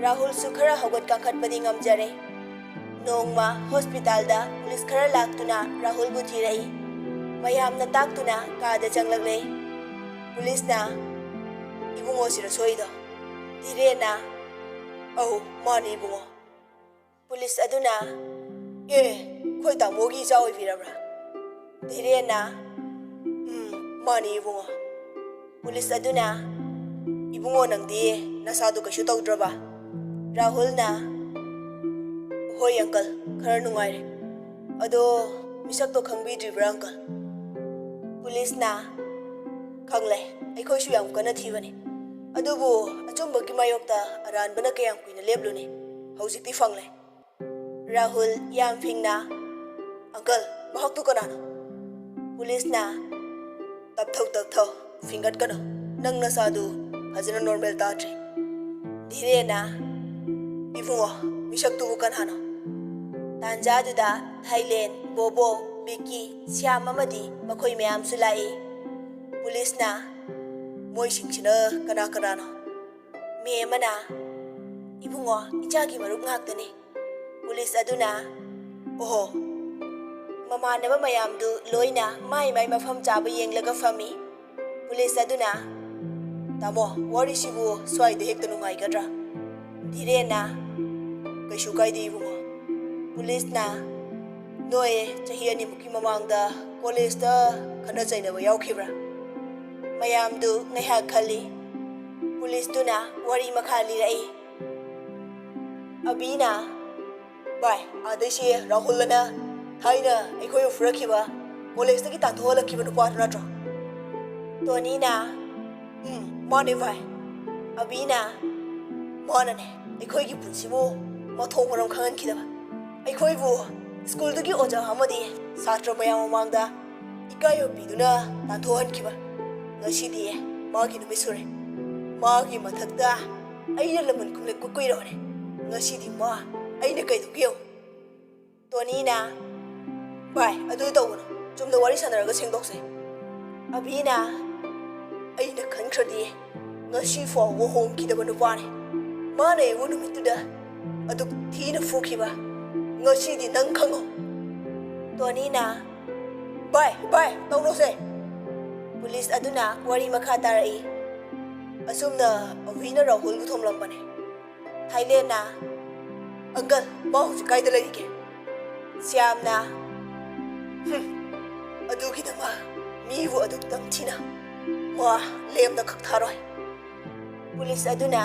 ꯔꯥꯍꯨꯜꯁꯨ ꯈꯔ ꯍꯧꯒꯠ ꯀꯥꯡꯈꯠꯄꯗꯤ ꯉꯝꯖꯔꯦ꯫ ꯅꯣꯡꯃ ꯍꯣꯁꯄꯤꯇꯥꯜꯗ ꯄꯨꯂꯤꯁ ꯈꯔ ꯂꯥꯛꯇꯨꯅ ꯔꯥꯍꯨꯜꯕꯨ ꯊꯤꯔꯛꯏ꯫ ꯃꯌꯥꯝꯅ ꯇꯥꯛꯇꯨꯅ ꯀꯥꯗ ꯆꯪꯂꯛꯂꯦ꯫ ꯄꯨꯂꯤꯁꯅ, "ꯏꯕꯨꯡꯉꯣꯁꯤꯔ ꯁꯣꯏꯗꯣ?" ꯙꯤꯔꯦꯟꯅ, "ꯑꯧ, ꯃꯥꯅꯤ ꯏꯕꯨꯡꯉꯣ꯫" ꯄꯨꯂꯤꯁ ꯑꯗꯨꯅ, "ꯑꯦ, ꯑꯩꯈꯣꯏ ꯇꯥꯃꯣꯒꯤ ꯏꯆꯥ ꯑꯣꯏꯕꯤꯔꯕ꯭ꯔꯥ?" ꯙꯤꯔꯦꯟꯅ, "ꯎꯝ, ꯃꯥꯅꯤ ꯏꯕꯨꯡꯉꯣ꯫" ꯄꯨꯂꯤꯁ ꯑꯗꯨꯅ, "ꯏꯕꯨꯡꯉꯣ, ꯅꯪꯗꯤ ꯅꯁꯥꯗꯨ ꯀꯩꯁꯨ ꯇꯧꯗ꯭ꯔꯕ?" ꯔꯥꯍꯨꯜꯅ, "ꯍꯣꯏ ꯑꯪꯀꯜ, ꯈꯔ ꯅꯨꯡꯉꯥꯏꯔꯦ꯫ ꯑꯗꯣ ꯃꯤꯁꯛꯇꯣ ꯈꯪꯕꯤꯗ꯭ꯔꯤꯕ꯭ꯔꯥ ꯑꯪꯀꯜ?" ꯄꯨꯂꯤꯁꯅ, "ꯈꯪꯂꯦ, ꯑꯩꯈꯣꯏꯁꯨ ꯌꯥꯝ ꯀꯟꯅ ꯊꯤꯕꯅꯤ꯫ ꯑꯗꯨꯕꯨ ꯑꯆꯨꯝꯕꯒꯤ ꯃꯥꯌꯣꯛꯇ ꯑꯔꯥꯟꯕꯅ ꯀꯌꯥꯝ ꯀꯨꯏꯅ ꯂꯦꯞꯂꯨꯅꯤ? ꯍꯧꯖꯤꯛꯇꯤ ꯐꯪꯂꯦ꯫" ꯔꯥꯍꯨꯜ ꯌꯥꯝ ꯐꯤꯡꯅ, "ꯑꯪꯀꯜ, ꯃꯍꯥꯛꯇꯨ ꯀꯅꯥꯅꯣ?" ꯄꯨꯂꯤꯁꯅ, "ꯇꯞꯊꯧ, ꯇꯞꯊꯧ, ꯐꯤꯡꯒꯠꯀꯅꯨ꯫ ꯅꯪ ꯅꯁꯥꯗꯨ ꯐꯖꯅ ꯅꯣꯔꯃꯦꯜ ꯇꯥꯗ꯭ꯔꯤ꯫" ꯙꯤꯔꯦꯟꯅ, "ꯏꯕꯨꯡꯉꯣ, ꯃꯤꯁꯛꯇꯨꯕꯨ ꯀꯅꯥꯅꯣ?" ꯇꯥꯟꯖꯥꯗꯨꯗ ꯊꯥꯏꯂꯦꯟ, ꯕꯣꯕꯣ, ꯕꯤꯀꯤ, ꯁ꯭ꯌꯥꯝ ꯑꯃꯗꯤ ꯃꯈꯣꯏ ꯃꯌꯥꯝꯁꯨ ꯂꯥꯛꯏ꯫ ꯄꯨꯂꯤꯁꯅ, "ꯃꯣꯏꯁꯤꯡꯁꯤꯅ ꯀꯅꯥ ꯀꯅꯥꯅꯣ?" ꯃꯤ ꯑꯃꯅ, "ꯏꯕꯨꯡꯉꯣ, ꯏꯆꯥꯒꯤ ꯃꯔꯨꯞ ꯉꯥꯛꯇꯅꯤ꯫" ꯄꯨꯂꯤꯁ ꯑꯗꯨꯅ, "ꯑꯣꯍꯣ꯫" ꯃꯃꯥꯟꯅꯕ ꯃꯌꯥꯝꯗꯨ ꯂꯣꯏꯅ ꯃꯥꯏ ꯃꯥꯏ ꯃꯐꯝ ꯆꯥꯕ ꯌꯦꯡꯂꯒ ꯐꯝꯃꯤ꯫ ꯄꯨꯂꯤꯁ ꯑꯗꯨꯅ, "ꯇꯥꯃꯣ, ꯋꯥꯔꯤꯁꯤꯕꯨ ꯁ꯭ꯋꯥꯏꯗ ꯍꯦꯛꯇ ꯅꯨꯡꯉꯥꯏꯒꯗ꯭ꯔꯥ?" ꯙꯤꯔꯦꯟꯅ, "ꯀꯩꯁꯨ ꯀꯥꯏꯗꯦ ꯏꯕꯨꯡꯉꯣ꯫" ꯄꯨꯂꯤꯁꯅ, "ꯅꯣꯏ ꯆꯍꯤ ꯑꯅꯤꯃꯨꯛꯀꯤ ꯃꯃꯥꯡꯗ ꯀꯣꯂꯦꯖꯇ ꯈꯠꯅ ꯆꯩꯅꯕ ꯌꯥꯎꯈꯤꯕ꯭ꯔꯥ?" ꯃꯌꯥꯝꯗꯨ ꯉꯥꯏꯍꯥꯛ ꯈꯜꯂꯤ꯫ ꯄꯨꯂꯤꯁꯇꯨꯅ ꯋꯥꯔꯤ ꯃꯈꯥ ꯂꯤꯔꯛꯏ꯫ ꯑꯕꯤꯅ, "ꯚꯥꯏ, ꯑꯥꯗꯩꯁꯤ ꯔꯥꯍꯨꯜ ꯑꯅ ꯊꯥꯏꯅ ꯑꯩꯈꯣꯏꯕꯨ ꯐꯨꯔꯛꯈꯤꯕ, ꯀꯣꯂꯦꯖꯇꯒꯤ ꯇꯥꯟꯊꯣꯛꯍꯜꯂꯛꯈꯤꯕ ꯅꯨꯄꯥꯗꯨ ꯅꯠꯇ꯭ꯔꯣ?" ꯇꯣꯅꯤꯅ, "ꯎꯝ, ꯃꯥꯅꯦ ꯚꯥꯏ꯫ ꯑꯕꯤꯅ, ꯃꯥꯅꯅꯦ ꯑꯩꯈꯣꯏꯒꯤ ꯄꯨꯟꯁꯤꯕꯨ ꯃꯊꯣꯡ ꯃꯔꯝ ꯈꯪꯍꯟꯈꯤꯗꯕ, ꯑꯩꯈꯣꯏꯕꯨ ꯁ꯭ꯀꯨꯜꯗꯨꯒꯤ ꯑꯣꯖꯥ ꯑꯃꯗꯤ ꯁꯥꯇ꯭ꯔ ꯃꯌꯥꯝ ꯃꯃꯥꯡꯗ ꯏꯀꯥꯏꯕ ꯄꯤꯗꯨꯅ ꯇꯥꯟꯊꯣꯛꯍꯟꯈꯤꯕ꯫ ꯉꯁꯤꯗꯤ ꯃꯥꯒꯤ ꯅꯨꯃꯤꯠ ꯁꯨꯔꯦ꯫ ꯃꯥꯒꯤ ꯃꯊꯛꯇ ꯑꯩꯅ ꯂꯃꯟ ꯈꯨꯝꯂꯛꯄ ꯀꯨꯏꯔꯕꯅꯦ꯫ ꯉꯁꯤꯗꯤ ꯃꯥ ꯑꯩꯅ ꯀꯩꯗꯧꯒꯦ ꯌꯦꯡꯉꯨ꯫" ꯇꯣꯅꯤꯅ, "ꯚꯥꯏ, ꯑꯗꯨ ꯇꯧꯒꯅꯨ꯫ ꯆꯨꯝꯅ ꯋꯥꯔꯤ ꯁꯥꯟꯅꯔꯒ ꯁꯦꯡꯗꯣꯛꯁꯦ꯫" ꯑꯕꯤꯅ, "ꯑꯩꯅ ꯈꯟꯈ꯭ꯔꯗꯤ ꯉꯁꯤ ꯐꯥꯎꯕ ꯍꯣꯡꯈꯤꯗꯕ ꯅꯨꯄꯥꯅꯤ꯫ ꯃꯥꯅ ꯑꯩꯕꯨ ꯅꯨꯃꯤꯠꯇꯨꯗ ꯑꯗꯨꯛ ꯊꯤꯅ ꯐꯨꯈꯤꯕ꯫ ꯉꯁꯤꯗꯤ ꯅꯪ ꯈꯪꯉꯣ꯫" ꯇꯣꯅꯤꯅ, "ꯚꯥꯏ, ꯚꯥꯏ, ꯇꯧꯔꯣꯁꯦ꯫" ꯄꯨꯂꯤꯁ ꯑꯗꯨꯅ ꯋꯥꯔꯤ ꯃꯈꯥ ꯇꯥꯔꯛꯏ꯫ ꯑꯁꯨꯝꯅ ꯑꯕꯤꯅ ꯔꯥꯍꯨꯜꯕꯨ ꯊꯣꯝꯂꯝꯕꯅꯦ꯫ ꯊꯥꯏꯂꯦꯟꯅ, "ꯑꯪꯀꯜ, ꯃꯥ ꯍꯧꯖꯤꯛ ꯀꯥꯏꯗ ꯂꯩꯔꯤꯒꯦ?" ꯁ꯭ꯌꯥꯝꯅ, "ꯍꯨꯝ, ꯑꯗꯨꯒꯤꯗꯃꯛ ꯃꯤꯕꯨ ꯑꯗꯨꯛ ꯇꯝꯊꯤꯅ ꯃꯥ ꯂꯦꯝꯅ ꯈꯛ ꯊꯥꯔꯣꯏ꯫ ꯄꯨꯂꯤꯁ ꯑꯗꯨꯅ,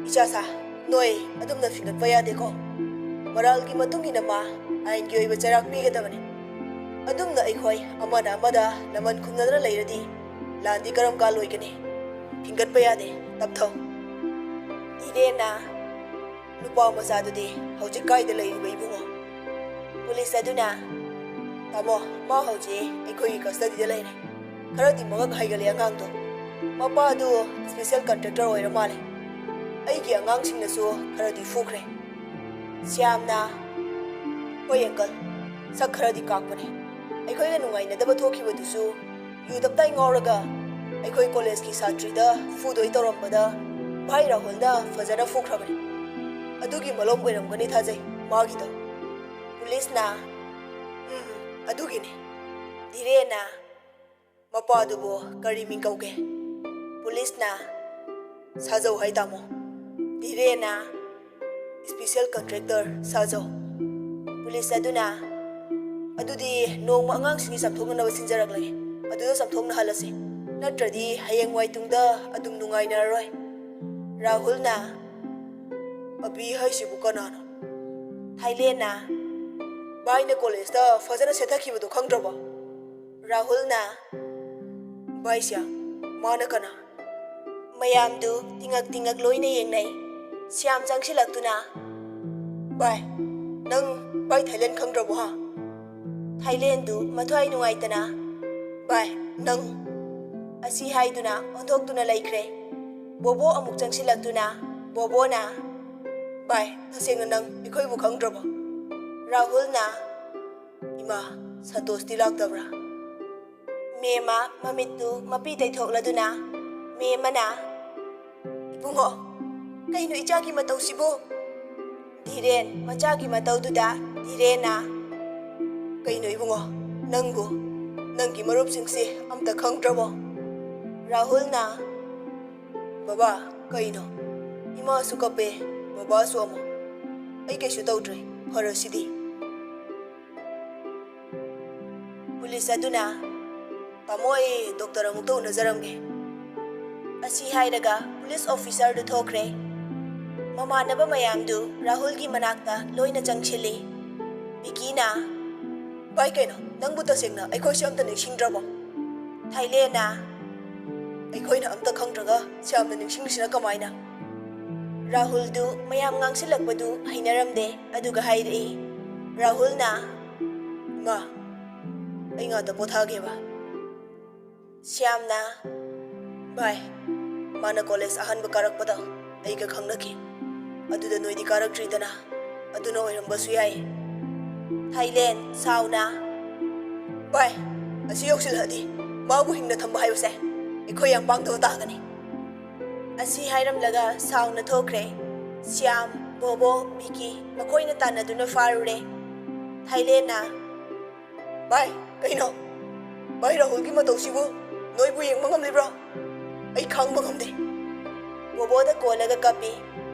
"ꯏꯆꯥꯁꯥ, ꯅꯣꯏ ꯑꯗꯨꯝꯅ ꯐꯤꯡꯒꯠꯄ ꯌꯥꯗꯦꯀꯣ꯫ ꯃꯔꯥꯜꯒꯤ ꯃꯇꯨꯡ ꯏꯟꯅ ꯃꯥ ꯑꯥꯏꯟꯒꯤ ꯑꯣꯏꯕ ꯆꯩꯔꯥꯛ ꯄꯤꯒꯗꯕꯅꯤ꯫ ꯑꯗꯨꯝꯅ ꯑꯩꯈꯣꯏ ꯑꯃꯅ ꯑꯃꯗ ꯂꯃꯟ ꯈꯨꯝꯅꯗꯅ ꯂꯩꯔꯗꯤ ꯂꯥꯟꯗꯤ ꯀꯔꯝ ꯀꯥꯟ ꯂꯣꯏꯒꯅꯤ? ꯐꯤꯡꯒꯠꯄ ꯌꯥꯗꯦ, ꯇꯞꯊꯧ꯫" ꯙꯤꯔꯦꯟꯅ, "ꯅꯨꯄꯥ ꯃꯆꯥꯗꯨꯗꯤ ꯍꯧꯖꯤꯛ ꯀꯥꯏꯗ ꯂꯩꯔꯤꯕ, ꯏꯕꯨꯡꯉꯣ?" ꯄꯨꯂꯤꯁ ꯑꯗꯨꯅ, "ꯇꯥꯃꯣ, ꯃꯥ ꯍꯧꯖꯤꯛ ꯑꯩꯈꯣꯏꯒꯤ ꯀꯁꯇꯗꯤꯗ ꯂꯩꯔꯦ꯫ ꯈꯔꯗꯤ ꯃꯉꯛ ꯍꯥꯏꯒꯠꯂꯦ ꯑꯉꯥꯡꯗꯣ꯫ ꯃꯄꯥꯗꯨ ꯁ꯭ꯄꯦꯁꯦꯜ ꯀꯟꯇ꯭ꯔꯦꯛꯇꯔ ꯑꯣꯏꯔ ꯃꯥꯜꯂꯦ꯫ ꯑꯩꯒꯤ ꯑꯉꯥꯡꯁꯤꯡꯅꯁꯨ ꯈꯔꯗꯤ ꯐꯨꯈ꯭ꯔꯦ꯫ ꯁ꯭ꯌꯥꯝꯅ, ꯍꯣꯏ ꯑꯪꯀꯜ, ꯁꯛ ꯈꯔꯗꯤ ꯀꯥꯛꯄꯅꯦ꯫ ꯑꯩꯈꯣꯏꯒ ꯅꯨꯡꯉꯥꯏꯅꯗꯕ ꯊꯣꯛꯈꯤꯕꯗꯨꯁꯨ ꯌꯨ ꯇꯞꯇꯥꯏ ꯉꯥꯎꯔꯒ ꯑꯩꯈꯣꯏ ꯀꯣꯂꯦꯖꯀꯤ ꯁꯥꯇ꯭ꯔꯤꯗ ꯐꯨꯗꯣꯏ ꯇꯧꯔꯝꯕꯗ ꯚꯥꯏ ꯔꯥꯍꯨꯜꯅ ꯐꯖꯅ ꯐꯨꯈ꯭ꯔꯕꯅꯤ꯫ ꯑꯗꯨꯒꯤ ꯃꯂꯣꯝ ꯑꯣꯏꯔꯝꯒꯅꯤ ꯊꯥꯖꯩ ꯃꯥꯒꯤꯗꯣ꯫" ꯄꯨꯂꯤꯁꯅ, "ꯎꯝ, ꯑꯗꯨꯒꯤꯅꯤ꯫" ꯙꯤꯔꯦꯟꯅ, "ꯃꯄꯥꯗꯨꯕꯨ ꯀꯔꯤ ꯃꯤꯡ ꯀꯧꯒꯦ?" ꯄꯨꯂꯤꯁꯅ, "ꯁꯥꯖꯧ ꯍꯥꯏ ꯇꯥꯃꯣ꯫" ꯙꯤꯔꯦꯟꯅ, "ꯁ꯭ꯄꯦꯁꯦꯜ ꯀꯟꯇ꯭ꯔꯦꯛꯇꯔ ꯁꯥꯖꯧ꯫" ꯄꯨꯂꯤꯁ ꯑꯗꯨꯅ, "ꯑꯗꯨꯗꯤ ꯅꯣꯡꯃ ꯑꯉꯥꯡꯁꯤꯡꯒꯤ ꯆꯥꯝꯊꯣꯛꯅꯅꯕ ꯁꯤꯟꯖꯔꯛꯂꯒꯦ꯫ ꯑꯗꯨꯗ ꯆꯥꯝꯊꯣꯛꯅꯍꯜꯂꯁꯤ꯫ ꯅꯠꯇ꯭ꯔꯗꯤ ꯍꯌꯦꯡꯋꯥꯏ ꯇꯨꯡꯗ ꯑꯗꯨꯝ ꯅꯨꯡꯉꯥꯏꯅꯔꯔꯣꯏ꯫" ꯔꯥꯍꯨꯜꯅ, "ꯑꯕꯤ ꯍꯥꯏꯁꯤꯕꯨ ꯀꯅꯥꯅꯣ?" ꯊꯥꯏꯂꯦꯟꯅ, "ꯚꯥꯏꯅ ꯀꯣꯂꯦꯖꯇ ꯐꯖꯅ ꯁꯦꯠꯊꯈꯤꯕꯗꯣ ꯈꯪꯗ꯭ꯔꯕꯣ?" ꯔꯥꯍꯨꯜꯅ, "ꯚꯥꯏꯁ꯭ꯌꯥ, ꯃꯥꯅ ꯀꯅꯥ?" ꯃꯌꯥꯝꯗꯨ ꯇꯤꯉꯛ ꯇꯤꯉꯛ ꯂꯣꯏꯅ ꯌꯦꯡꯅꯩ꯫ ꯁ꯭ꯌꯥꯝ ꯆꯪꯁꯤꯜꯂꯛꯇꯨꯅ, "ꯚꯥꯏ, ꯅꯪ ꯚꯥꯏ ꯊꯥꯏꯂꯦꯟ ꯈꯪꯗ꯭ꯔꯕꯣ ꯍꯥ?" ꯊꯥꯏꯂꯦꯟꯗꯨ ꯃꯊ꯭ꯋꯥꯏ ꯅꯨꯡꯉꯥꯏꯇꯅ, "ꯚꯥꯏ, ꯅꯪ?" ꯑꯁꯤ ꯍꯥꯏꯗꯨꯅ ꯑꯣꯟꯊꯣꯛꯇꯨꯅ ꯂꯩꯈ꯭ꯔꯦ꯫ ꯕꯣꯕꯣ ꯑꯃꯨꯛ ꯆꯪꯁꯤꯜꯂꯛꯇꯨꯅ, ꯕꯣꯕꯣꯅ, "ꯚꯥꯏ, ꯇꯁꯦꯡꯅ ꯅꯪ ꯑꯩꯈꯣꯏꯕꯨ ꯈꯪꯗ꯭ꯔꯕꯣ?" ꯔꯥꯍꯨꯜꯅ, "ꯏꯃꯥ, ꯁꯟꯇꯣꯁꯇꯤ ꯂꯥꯛꯇꯕ꯭ꯔꯥ?" ꯃꯦꯝꯃ ꯃꯃꯤꯠꯇꯨ ꯃꯄꯤ ꯇꯩꯊꯣꯛꯂꯗꯨꯅ, ꯃꯦꯝꯃꯅ, "ꯏꯕꯨꯡꯉꯣ, ꯀꯩꯅꯣ ꯏꯆꯥꯒꯤ ꯃꯇꯧꯁꯤꯕꯨ?" ꯙꯤꯔꯦꯟ ꯃꯆꯥꯒꯤ ꯃꯇꯧꯗꯨꯗ ꯙꯤꯔꯦꯟꯅ, "ꯀꯩꯅꯣ ꯏꯕꯨꯡꯉꯣ, ꯅꯪꯕꯨ ꯅꯪꯒꯤ ꯃꯔꯨꯞꯁꯤꯡꯁꯤ ꯑꯝꯇ ꯈꯪꯗ꯭ꯔꯕꯣ?" ꯔꯥꯍꯨꯜꯅ, "ꯕꯕꯥ, ꯀꯩꯅꯣ? ꯏꯃꯥꯁꯨ ꯀꯞꯄꯦ, ꯕꯕꯥꯁꯨ ꯑꯃꯨꯛ꯫ ꯑꯩ ꯀꯩꯁꯨ ꯇꯧꯗ꯭ꯔꯦ, ꯐꯔꯁꯤꯗꯤ꯫" ꯄꯨꯂꯤꯁ ꯑꯗꯨꯅ, "ꯇꯥꯃꯣ, ꯑꯩ ꯗꯣꯛꯇꯔ ꯑꯃꯨꯛꯇ ꯎꯅꯖꯔꯝꯒꯦ" ꯑꯁꯤ ꯍꯥꯏꯔꯒ ꯄꯨꯂꯤꯁ ꯑꯣꯐꯤꯁꯔꯗꯨ ꯊꯣꯛꯈ꯭ꯔꯦ꯫ ꯃꯃꯥꯟꯅꯕ ꯃꯌꯥꯝꯗꯨ ꯔꯥꯍꯨꯜꯒꯤ ꯃꯅꯥꯛꯇ ꯂꯣꯏꯅ ꯆꯪꯁꯤꯜꯂꯤ꯫ ꯕꯤꯀꯤꯅ, "ꯚꯥꯏ, ꯀꯩꯅꯣ, ꯅꯪꯕꯨ ꯇꯁꯦꯡꯅ ꯑꯩꯈꯣꯏꯁꯦ ꯑꯝꯇ ꯅꯤꯡꯁꯤꯡꯗ꯭ꯔꯕꯣ?" ꯊꯥꯏꯂꯦꯟꯅ, "ꯑꯩꯈꯣꯏꯅ ꯑꯝꯇ ꯈꯪꯗ꯭ꯔꯒ ꯁ꯭ꯌꯥꯝꯅ ꯅꯤꯡꯁꯤꯡꯂꯤꯁꯤꯅ ꯀꯃꯥꯏꯅ?" ꯔꯥꯍꯨꯜꯗꯨ ꯃꯌꯥꯝ ꯉꯥꯡꯁꯤꯜꯂꯛꯄꯗꯨ ꯍꯩꯅꯔꯝꯗꯦ, ꯑꯗꯨꯒ ꯍꯥꯏꯔꯛꯏ꯫ ꯔꯥꯍꯨꯜꯅ, "ꯏꯃꯥ, ꯑꯩ ꯉꯥꯛꯇ ꯄꯣꯊꯥꯒꯦꯕ"꯫ ꯁ꯭ꯌꯥꯝꯅ, "ꯚꯥꯏ, ꯃꯥꯅ ꯀꯣꯂꯦꯖ ꯑꯍꯥꯟꯕ ꯀꯥꯔꯛꯄꯗ ꯑꯩꯒ ꯈꯪꯅꯈꯤ꯫ ꯑꯗꯨꯗ ꯅꯣꯏꯗꯤ ꯀꯥꯔꯛꯇ꯭ꯔꯤꯗꯅ, ꯑꯗꯨꯅ ꯑꯣꯏꯔꯝꯕꯁꯨ ꯌꯥꯏ"꯫ ꯊꯥꯏꯂꯦꯟ ꯁꯥꯎꯅ, "ꯚꯥꯏ, ꯑꯁꯤ ꯌꯧꯁꯤꯜꯂꯛꯑꯗꯤ ꯃꯥꯕꯨ ꯍꯤꯡꯅ ꯊꯝꯕ ꯍꯥꯏꯕꯁꯦ ꯑꯩꯈꯣꯏ ꯌꯥꯝ ꯄꯥꯡꯗꯕ ꯇꯥꯒꯅꯤ" ꯑꯁꯤ ꯍꯥꯏꯔꯝꯂꯒ ꯁꯥꯎꯅ ꯊꯣꯛꯈ꯭ꯔꯦ꯫ ꯁ꯭ꯌꯥꯝ, ꯕꯣꯕꯣ, ꯕꯤꯀꯤ ꯃꯈꯣꯏꯅ ꯇꯥꯟꯅꯗꯨꯅ ꯐꯥꯔꯨꯔꯦ꯫ ꯊꯥꯏꯂꯦꯟꯅ, "ꯚꯥꯏ, ꯀꯩꯅꯣ? ꯚꯥꯏ, ꯔꯥꯍꯨꯜꯒꯤ ꯃꯇꯧꯁꯤꯕꯨ ꯅꯣꯏꯕꯨ ꯌꯦꯡꯕ ꯉꯝꯂꯤꯕ꯭ꯔꯣ? ꯑꯩ ꯈꯥꯡꯕ ꯉꯝꯗꯦ"꯫ ꯕꯣꯕꯣꯗ ꯀꯣꯜꯂꯒ ꯀꯞꯄꯤ꯫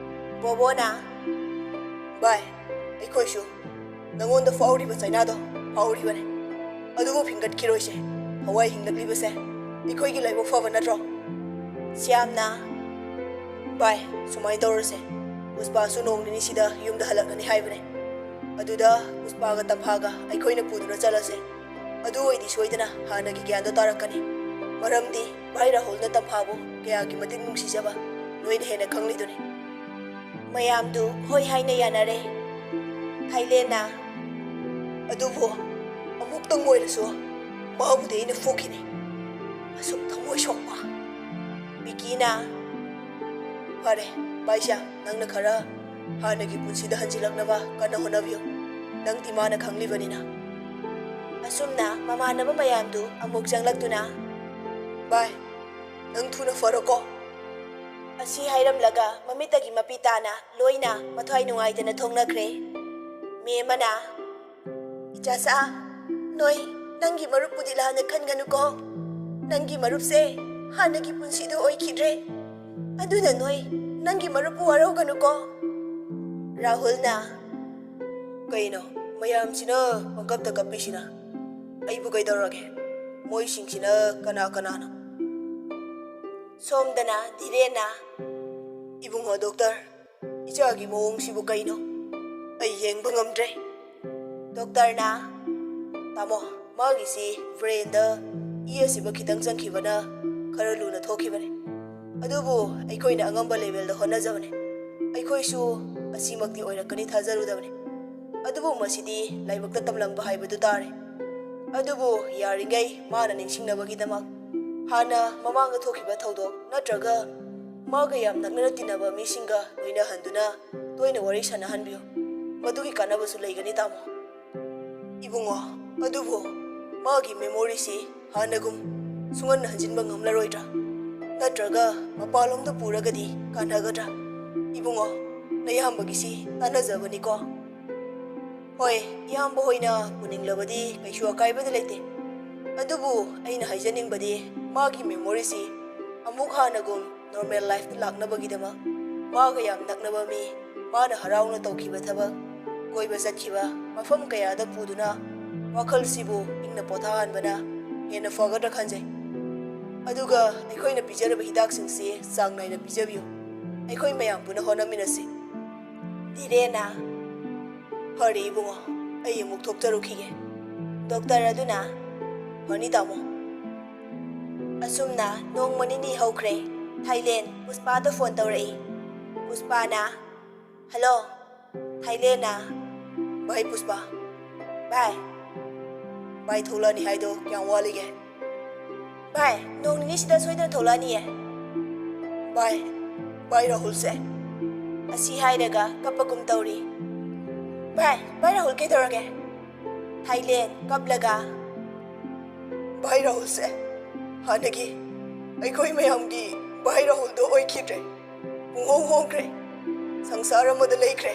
ꯕꯣꯕꯣꯅ, "ꯚꯥꯏ, ꯑꯩꯈꯣꯏꯁꯨ ꯅꯉꯣꯟꯗ ꯐꯥꯎꯔꯤꯕ ꯆꯩꯅꯥꯗꯣ ꯐꯥꯎꯔꯤꯕꯅꯦ꯫ ꯑꯗꯨꯕꯨ ꯐꯤꯡꯒꯠꯈꯤꯔꯣꯏꯁꯦ꯫ ꯊꯋꯥꯏ ꯍꯤꯡꯂꯛꯂꯤꯕꯁꯦ ꯑꯩꯈꯣꯏꯒꯤ ꯂꯥꯏꯕꯛ ꯐꯕ ꯅꯠꯇ꯭ꯔꯣ?" ꯁ꯭ꯌꯥꯝꯅ, "ꯚꯥꯏ, ꯁꯨꯃꯥꯏꯅ ꯇꯧꯔꯁꯦ꯫ ꯄꯨꯁꯄꯥꯁꯨ ꯅꯣꯡ ꯅꯤꯅꯤꯁꯤꯗ ꯌꯨꯝꯗ ꯍꯜꯂꯛꯀꯅꯤ ꯍꯥꯏꯕꯅꯦ꯫ ꯑꯗꯨꯗ ꯄꯨꯁꯄꯥꯒ ꯇꯝꯐꯥꯒ ꯑꯩꯈꯣꯏꯅ ꯄꯨꯗꯨꯅ ꯆꯠꯂꯁꯦ꯫ ꯑꯗꯨ ꯑꯣꯏꯗꯤ ꯁꯣꯏꯗꯅ ꯍꯥꯟꯅꯒꯤ ꯒ꯭ꯌꯥꯟꯗꯣ ꯇꯥꯔꯛꯀꯅꯤ꯫ ꯃꯔꯝꯗꯤ ꯚꯥꯏ ꯔꯥꯍꯨꯜꯅ ꯇꯝꯐꯥꯕꯨ ꯀꯌꯥꯒꯤ ꯃꯇꯤꯛ ꯅꯨꯡꯁꯤꯖꯕ ꯅꯣꯏꯅ ꯍꯦꯟꯅ ꯈꯪꯂꯤꯗꯨꯅꯤ"꯫ ꯃꯌꯥꯝꯗꯨ ꯍꯣꯏ ꯍꯥꯏꯅ ꯌꯥꯅꯔꯦ꯫ ꯊꯥꯏꯂꯦꯟꯅ, "ꯑꯗꯨꯕꯨ ꯑꯃꯨꯛꯇꯪ ꯑꯣꯏꯔꯁꯨ ꯃꯥꯕꯨꯗꯤ ꯑꯩꯅ ꯐꯨꯈꯤꯅꯤ꯫ ꯑꯁꯨꯛ ꯊꯃꯣꯏ ꯁꯣꯛꯄ"꯫ ꯕꯤꯀꯤꯅ, "ꯐꯔꯦ, ꯚꯥꯏꯁꯥ, ꯅꯪꯅ ꯈꯔ ꯍꯥꯟꯅꯒꯤ ꯄꯨꯟꯁꯤꯗ ꯍꯟꯖꯤꯜꯂꯛꯅꯕ ꯀꯟꯅ ꯍꯣꯠꯅꯕꯤꯌꯨ꯫ ꯅꯪꯗꯤ ꯃꯥꯅ ꯈꯪꯂꯤꯕꯅꯤꯅ"꯫ ꯑꯁꯨꯝꯅ ꯃꯃꯥꯟꯅꯕ ꯃꯌꯥꯝꯗꯨ ꯑꯃꯨꯛ ꯆꯪꯂꯛꯇꯨꯅ, "ꯚꯥꯏ, ꯅꯪ ꯊꯨꯅ ꯐꯔꯣꯀꯣ" ꯑꯁꯤ ꯍꯥꯏꯔꯝꯂꯒ ꯃꯃꯤꯠꯇꯒꯤ ꯃꯄꯤ ꯇꯥꯅ ꯂꯣꯏꯅ ꯃꯊ꯭ꯋꯥꯏ ꯅꯨꯡꯉꯥꯏꯇꯅ ꯊꯣꯛꯅꯈ꯭ꯔꯦ꯫ ꯃꯤ ꯑꯃꯅ, "ꯏꯆꯥꯁꯥ, ꯅꯣꯏ ꯅꯪꯒꯤ ꯃꯔꯨꯞꯄꯨꯗꯤ ꯂꯥꯟꯅ ꯈꯟꯒꯅꯨꯀꯣ꯫ ꯅꯪꯒꯤ ꯃꯔꯨꯞꯁꯦ ꯍꯥꯟꯅꯒꯤ ꯄꯨꯟꯁꯤꯗꯨ ꯑꯣꯏꯈꯤꯗ꯭ꯔꯦ꯫ ꯑꯗꯨꯅ ꯅꯣꯏ ꯅꯪꯒꯤ ꯃꯔꯨꯞꯄꯨ ꯋꯥꯔꯧꯒꯅꯨꯀꯣ"꯫ ꯔꯥꯍꯨꯜꯅ, "ꯀꯩꯅꯣ ꯃꯌꯥꯝꯁꯤꯅ ꯄꯪꯀꯞꯇ ꯀꯞꯄꯤꯁꯤꯅ? ꯑꯩꯕꯨ ꯀꯩꯗꯧꯔꯒꯦ? ꯃꯣꯏꯁꯤꯡꯁꯤꯅ ꯀꯅꯥ ꯀꯅꯥꯅꯣ? ꯁꯣꯝꯗꯅ ꯙꯤꯔꯦꯟꯅ, "ꯏꯕꯨꯡꯉꯣ ꯗꯣꯛꯇꯔ, ꯏꯆꯥꯒꯤ ꯃꯑꯣꯡꯁꯤꯕꯨ ꯀꯩꯅꯣ? ꯑꯩ ꯌꯦꯡꯕ ꯉꯝꯗ꯭ꯔꯦ"꯫ ꯗꯣꯛꯇꯔꯅ, "ꯇꯥꯃꯣ, ꯃꯥꯒꯤꯁꯤ ꯕ꯭ꯔꯦꯟꯗ ꯏ ꯑꯁꯤꯕ ꯈꯤꯇꯪ ꯆꯪꯈꯤꯕꯅ ꯈꯔ ꯂꯨꯅ ꯊꯣꯛꯈꯤꯕꯅꯤ꯫ ꯑꯗꯨꯕꯨ ꯑꯩꯈꯣꯏꯅ ꯑꯉꯝꯕ ꯂꯦꯚꯦꯜꯗ ꯍꯣꯠꯅꯖꯕꯅꯤ꯫ ꯑꯩꯈꯣꯏꯁꯨ ꯑꯁꯤꯃꯛꯇꯤ ꯑꯣꯏꯔꯛꯀꯅꯤ ꯊꯥꯖꯔꯨꯗꯕꯅꯤ꯫ ꯑꯗꯨꯕꯨ ꯃꯁꯤꯗꯤ ꯂꯥꯏꯕꯛꯇ ꯇꯝꯂꯝꯕ ꯍꯥꯏꯕꯗꯨ ꯇꯥꯔꯦ꯫ ꯑꯗꯨꯕꯨ ꯌꯥꯔꯤꯉꯩ ꯃꯥꯅ ꯅꯤꯡꯁꯤꯡꯅꯕꯒꯤꯗꯃꯛ ꯍꯥꯟꯅ ꯃꯃꯥꯡꯗ ꯊꯣꯛꯈꯤꯕ ꯊꯧꯗꯣꯛ ꯅꯠꯇ꯭ꯔꯒ ꯃꯥꯒ ꯌꯥꯝ ꯅꯛꯅꯅ ꯇꯤꯟꯅꯕ ꯃꯤꯁꯤꯡꯒ ꯂꯣꯏꯅꯍꯟꯗꯨꯅ ꯇꯣꯏꯅ ꯋꯥꯔꯤ ꯁꯥꯟꯅꯍꯟꯕꯤꯌꯨ꯫ ꯃꯗꯨꯒꯤ ꯀꯥꯟꯅꯕꯁꯨ ꯂꯩꯒꯅꯤ, ꯇꯥꯃꯣ"꯫ "ꯏꯕꯨꯡꯉꯣ, ꯑꯗꯨꯕꯨ ꯃꯥꯒꯤ ꯃꯦꯃꯣꯔꯤꯁꯤ ꯍꯥꯟꯅꯒꯨꯝ ꯁꯨꯡꯍꯟ ꯍꯟꯖꯤꯟꯕ ꯉꯝꯂꯔꯣꯏꯗ꯭ꯔꯥ? ꯅꯠꯇ꯭ꯔꯒ ꯃꯄꯥꯟꯂꯣꯝꯗ ꯄꯨꯔꯒꯗꯤ ꯀꯥꯟꯅꯒꯗ꯭ꯔꯥ? ꯏꯕꯨꯡꯉꯣ, ꯅꯌꯥꯝꯕꯒꯤꯁꯤ ꯇꯥꯟꯅꯖꯕꯅꯤꯀꯣ"꯫ "ꯍꯣꯏ, ꯏꯌꯥꯝꯕ ꯍꯣꯏꯅ ꯄꯨꯅꯤꯡꯂꯕꯗꯤ ꯀꯩꯁꯨ ꯑꯀꯥꯏꯕꯗꯤ ꯂꯩꯇꯦ꯫ ꯑꯗꯨꯕꯨ ꯑꯩꯅ ꯍꯥꯏꯖꯅꯤꯡꯕꯗꯤ ꯃꯥꯒꯤ ꯃꯦꯃꯣꯔꯤꯁꯤ ꯑꯃꯨꯛ ꯍꯥꯟꯅꯒꯨꯝ ꯅꯣꯔꯃꯦꯜ ꯂꯥꯏꯐꯇ ꯂꯥꯛꯅꯕꯒꯤꯗꯃꯛ ꯃꯥꯒ ꯌꯥꯝ ꯅꯛꯅꯕ ꯃꯤ, ꯃꯥꯅ ꯍꯔꯥꯎꯅ ꯇꯧꯈꯤꯕ ꯊꯕꯛ, ꯀꯣꯏꯕ ꯆꯠꯈꯤꯕ ꯃꯐꯝ ꯀꯌꯥꯗ ꯄꯨꯗꯨꯅ ꯋꯥꯈꯜꯁꯤꯕꯨ ꯏꯪꯅ ꯄꯣꯊꯥꯍꯟꯕꯅ ꯍꯦꯟꯅ ꯐꯒꯗ꯭ꯔꯥ ꯈꯟꯖꯩ꯫ ꯑꯗꯨꯒ ꯑꯩꯈꯣꯏꯅ ꯄꯤꯖꯔꯕ ꯍꯤꯗꯥꯛꯁꯤꯡꯁꯤ ꯆꯥꯡ ꯅꯥꯏꯅ ꯄꯤꯖꯕꯤꯌꯨ꯫ ꯑꯩꯈꯣꯏ ꯃꯌꯥꯝ ꯄꯨꯟꯅ ꯍꯣꯠꯅꯃꯤꯟꯅꯁꯤ"꯫ ꯙꯤꯔꯦꯟꯅ, "ꯐꯔꯦ ꯏꯕꯨꯡꯉꯣ, ꯑꯩ ꯑꯃꯨꯛ ꯊꯣꯛꯆꯔꯨꯈꯤꯒꯦ"꯫ ꯗꯣꯛꯇꯔ ꯑꯗꯨꯅ, "ꯐꯅꯤ ꯇꯥꯃꯣ"꯫ ꯑꯁꯨꯝꯅ ꯅꯣꯡꯃ ꯅꯤꯅꯤ ꯍꯧꯈ꯭ꯔꯦ꯫ ꯊꯥꯏꯂꯦꯟ ꯄꯨꯁꯄꯥꯗ ꯐꯣꯟ ꯇꯧꯔꯛꯏ꯫ ꯄꯨꯁꯄꯥꯅ, "ꯍꯜꯂꯣ"꯫ ꯊꯥꯏꯂꯦꯟꯅ, "ꯚꯥꯏ ꯄꯨꯁꯄꯥ"꯫ "ꯚꯥꯏ"꯫ "ꯚꯥꯏ ꯊꯣꯛꯂꯛꯑꯅꯤ ꯍꯥꯏꯗꯣ ꯀꯌꯥꯝ ꯋꯥꯠꯂꯤꯒꯦ"꯫ "ꯚꯥꯏ, ꯅꯣꯡ ꯅꯤꯅꯤꯁꯤꯗ ꯁꯣꯏꯗꯅ ꯊꯣꯛꯂꯛꯑꯅꯤꯌꯦ"꯫ "ꯚꯥꯏ, ꯚꯥꯏ ꯔꯥꯍꯨꯜꯁꯦ"꯫ ꯑꯁꯤ ꯍꯥꯏꯔꯒ ꯀꯞꯄꯒꯨꯝ ꯇꯧꯔꯤ꯫ "ꯚꯥꯏ, ꯚꯥꯏ ꯔꯥꯍꯨꯜ ꯀꯩꯗꯧꯔꯒꯦ?" ꯊꯥꯏꯂꯦꯟ ꯀꯞꯂꯒ, "ꯚꯥꯏ ꯔꯥꯍꯨꯜꯁꯦ ꯍꯥꯟꯅꯒꯤ ꯑꯩꯈꯣꯏ ꯃꯌꯥꯝꯒꯤ ꯚꯥꯏ ꯔꯥꯍꯨꯜꯗꯣ ꯑꯣꯏꯈꯤꯗ꯭ꯔꯦ꯫ ꯄꯨꯡꯍꯣꯡ ꯍꯣꯡꯈ꯭ꯔꯦ꯫ ꯁꯪꯁꯥꯔ ꯑꯃꯗ ꯂꯩꯈ꯭ꯔꯦ꯫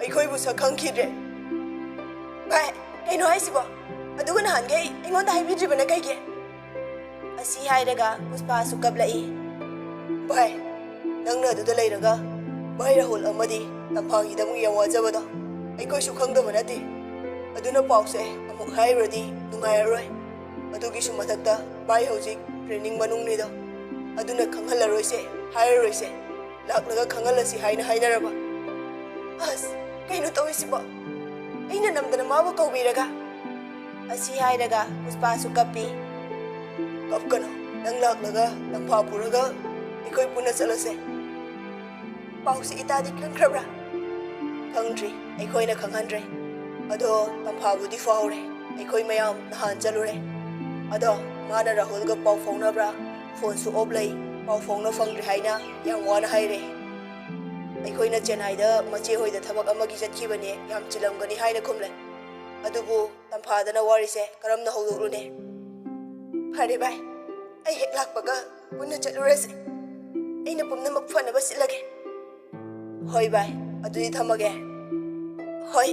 ꯑꯩꯈꯣꯏꯕꯨ ꯁꯛ ꯈꯪꯈꯤꯗ꯭ꯔꯦ"꯫ "ꯚꯥꯏ, ꯀꯩꯅꯣ ꯍꯥꯏꯁꯤꯕꯣ? ꯑꯗꯨꯒ ꯅꯍꯥꯟꯈꯩ ꯑꯩꯉꯣꯟꯗ ꯍꯥꯏꯕꯤꯗ꯭ꯔꯤꯕꯅ ꯀꯩꯒꯤ?" ꯑꯁꯤ ꯍꯥꯏꯔꯒ ꯄꯨꯁꯄꯥꯁꯨ ꯀꯞꯂꯛꯏ꯫ "ꯚꯥꯏ, ꯅꯪꯅ ꯑꯗꯨꯗ ꯂꯩꯔꯒ ꯚꯥꯏ ꯔꯥꯍꯨꯜ ꯑꯃꯗꯤ ꯇꯝꯐꯥꯒꯤꯗꯃꯛ ꯌꯥꯝ ꯋꯥꯖꯕꯗꯣ ꯑꯩꯈꯣꯏꯁꯨ ꯈꯪꯗꯕ ꯅꯠꯇꯦ꯫ ꯑꯗꯨꯅ ꯄꯥꯎꯁꯦ ꯑꯃꯨꯛ ꯍꯥꯏꯔꯨꯔꯗꯤ ꯅꯨꯡꯉꯥꯏꯔꯔꯣꯏ꯫ ꯑꯗꯨꯒꯤꯁꯨ ꯃꯊꯛꯇ ꯚꯥꯏ ꯍꯧꯖꯤꯛ training ꯃꯅꯨꯡꯅꯤꯗꯣ꯫ ꯑꯗꯨꯅ ꯈꯪꯍꯜꯂꯔꯣꯏꯁꯦ, ꯍꯥꯏꯔꯔꯣꯏꯁꯦ꯫ ꯂꯥꯛꯂꯒ ꯈꯪꯍꯜꯂꯁꯤ ꯍꯥꯏꯅ ꯍꯥꯏꯅꯔꯕ꯫ ꯑꯁ, ꯀꯩꯅꯣ ꯇꯧꯔꯤꯁꯤꯕꯣ? ꯑꯩꯅ ꯅꯝꯗꯅ ꯃꯥꯕꯨ ꯀꯧꯕꯤꯔꯒ? ꯑꯁꯤ ꯍꯥꯏꯔꯒ ꯄꯨꯁꯄꯥꯁꯨ ꯀꯞꯄꯤ꯫ "ꯀꯞꯀꯅꯨ, ꯅꯪ ꯂꯥꯛꯂꯒ ꯇꯝꯐꯥ ꯄꯨꯔꯒ ꯑꯩꯈꯣꯏ ꯄꯨꯟꯅ ꯆꯠꯂꯁꯦ꯫ ꯄꯥꯎꯁꯤ ꯏꯇꯥꯗꯤ ꯈꯪꯈ꯭ꯔꯕ꯭ꯔꯥ?" "ꯈꯪꯗ꯭ꯔꯤ, ꯑꯩꯈꯣꯏꯅ ꯈꯪꯍꯟꯗ꯭ꯔꯦ꯫ ꯑꯗꯣ ꯇꯝꯐꯥꯕꯨꯗꯤ ꯐꯥꯎꯔꯦ, ꯑꯩꯈꯣꯏ ꯃꯌꯥꯝ ꯅꯍꯥꯟ ꯆꯠꯂꯨꯔꯦ꯫ ꯑꯗꯣ ꯃꯥꯅ ꯔꯥꯍꯨꯜꯒ ꯄꯥꯎ ꯐꯥꯎꯅꯕ꯭ꯔꯥ? ꯐꯣꯟꯁꯨ off ꯂꯩ, ꯄꯥꯎ ꯐꯥꯎꯅ ꯐꯪꯗ꯭ꯔꯦ ꯍꯥꯏꯅ ꯌꯥꯝ ꯋꯥꯅ ꯍꯥꯏꯔꯦ꯫ ꯑꯩꯈꯣꯏꯅ ꯆꯦꯟꯅꯥꯏꯗ ꯃꯆꯦ ꯍꯣꯏꯗ ꯊꯕꯛ ꯑꯃꯒꯤ ꯆꯠꯈꯤꯕꯅꯦ, ꯌꯥꯝ ꯆꯤꯜꯂꯝꯒꯅꯤ ꯍꯥꯏꯅ ꯈꯨꯝꯂꯦ꯫ ꯑꯗꯨꯕꯨ ꯇꯝꯐꯥꯗꯅ ꯋꯥꯔꯤꯁꯦ ꯀꯔꯝꯅ ꯍꯧꯗꯣꯛꯂꯨꯅꯦ?" "ꯐꯔꯦ ꯚꯥꯏ, ꯑꯩ ꯍꯦꯛ ꯂꯥꯛꯄꯒ ꯄꯨꯟꯅ ꯆꯠꯂꯨꯔꯁꯦ꯫ ꯑꯩꯅ ꯄꯨꯝꯅꯃꯛ ꯐꯅꯕ ꯁꯤꯜꯂꯒꯦ꯫" "ꯍꯣꯏ ꯚꯥꯏ, ꯑꯗꯨꯗꯤ ꯊꯝꯃꯒꯦ꯫" "ꯍꯣꯏ꯫"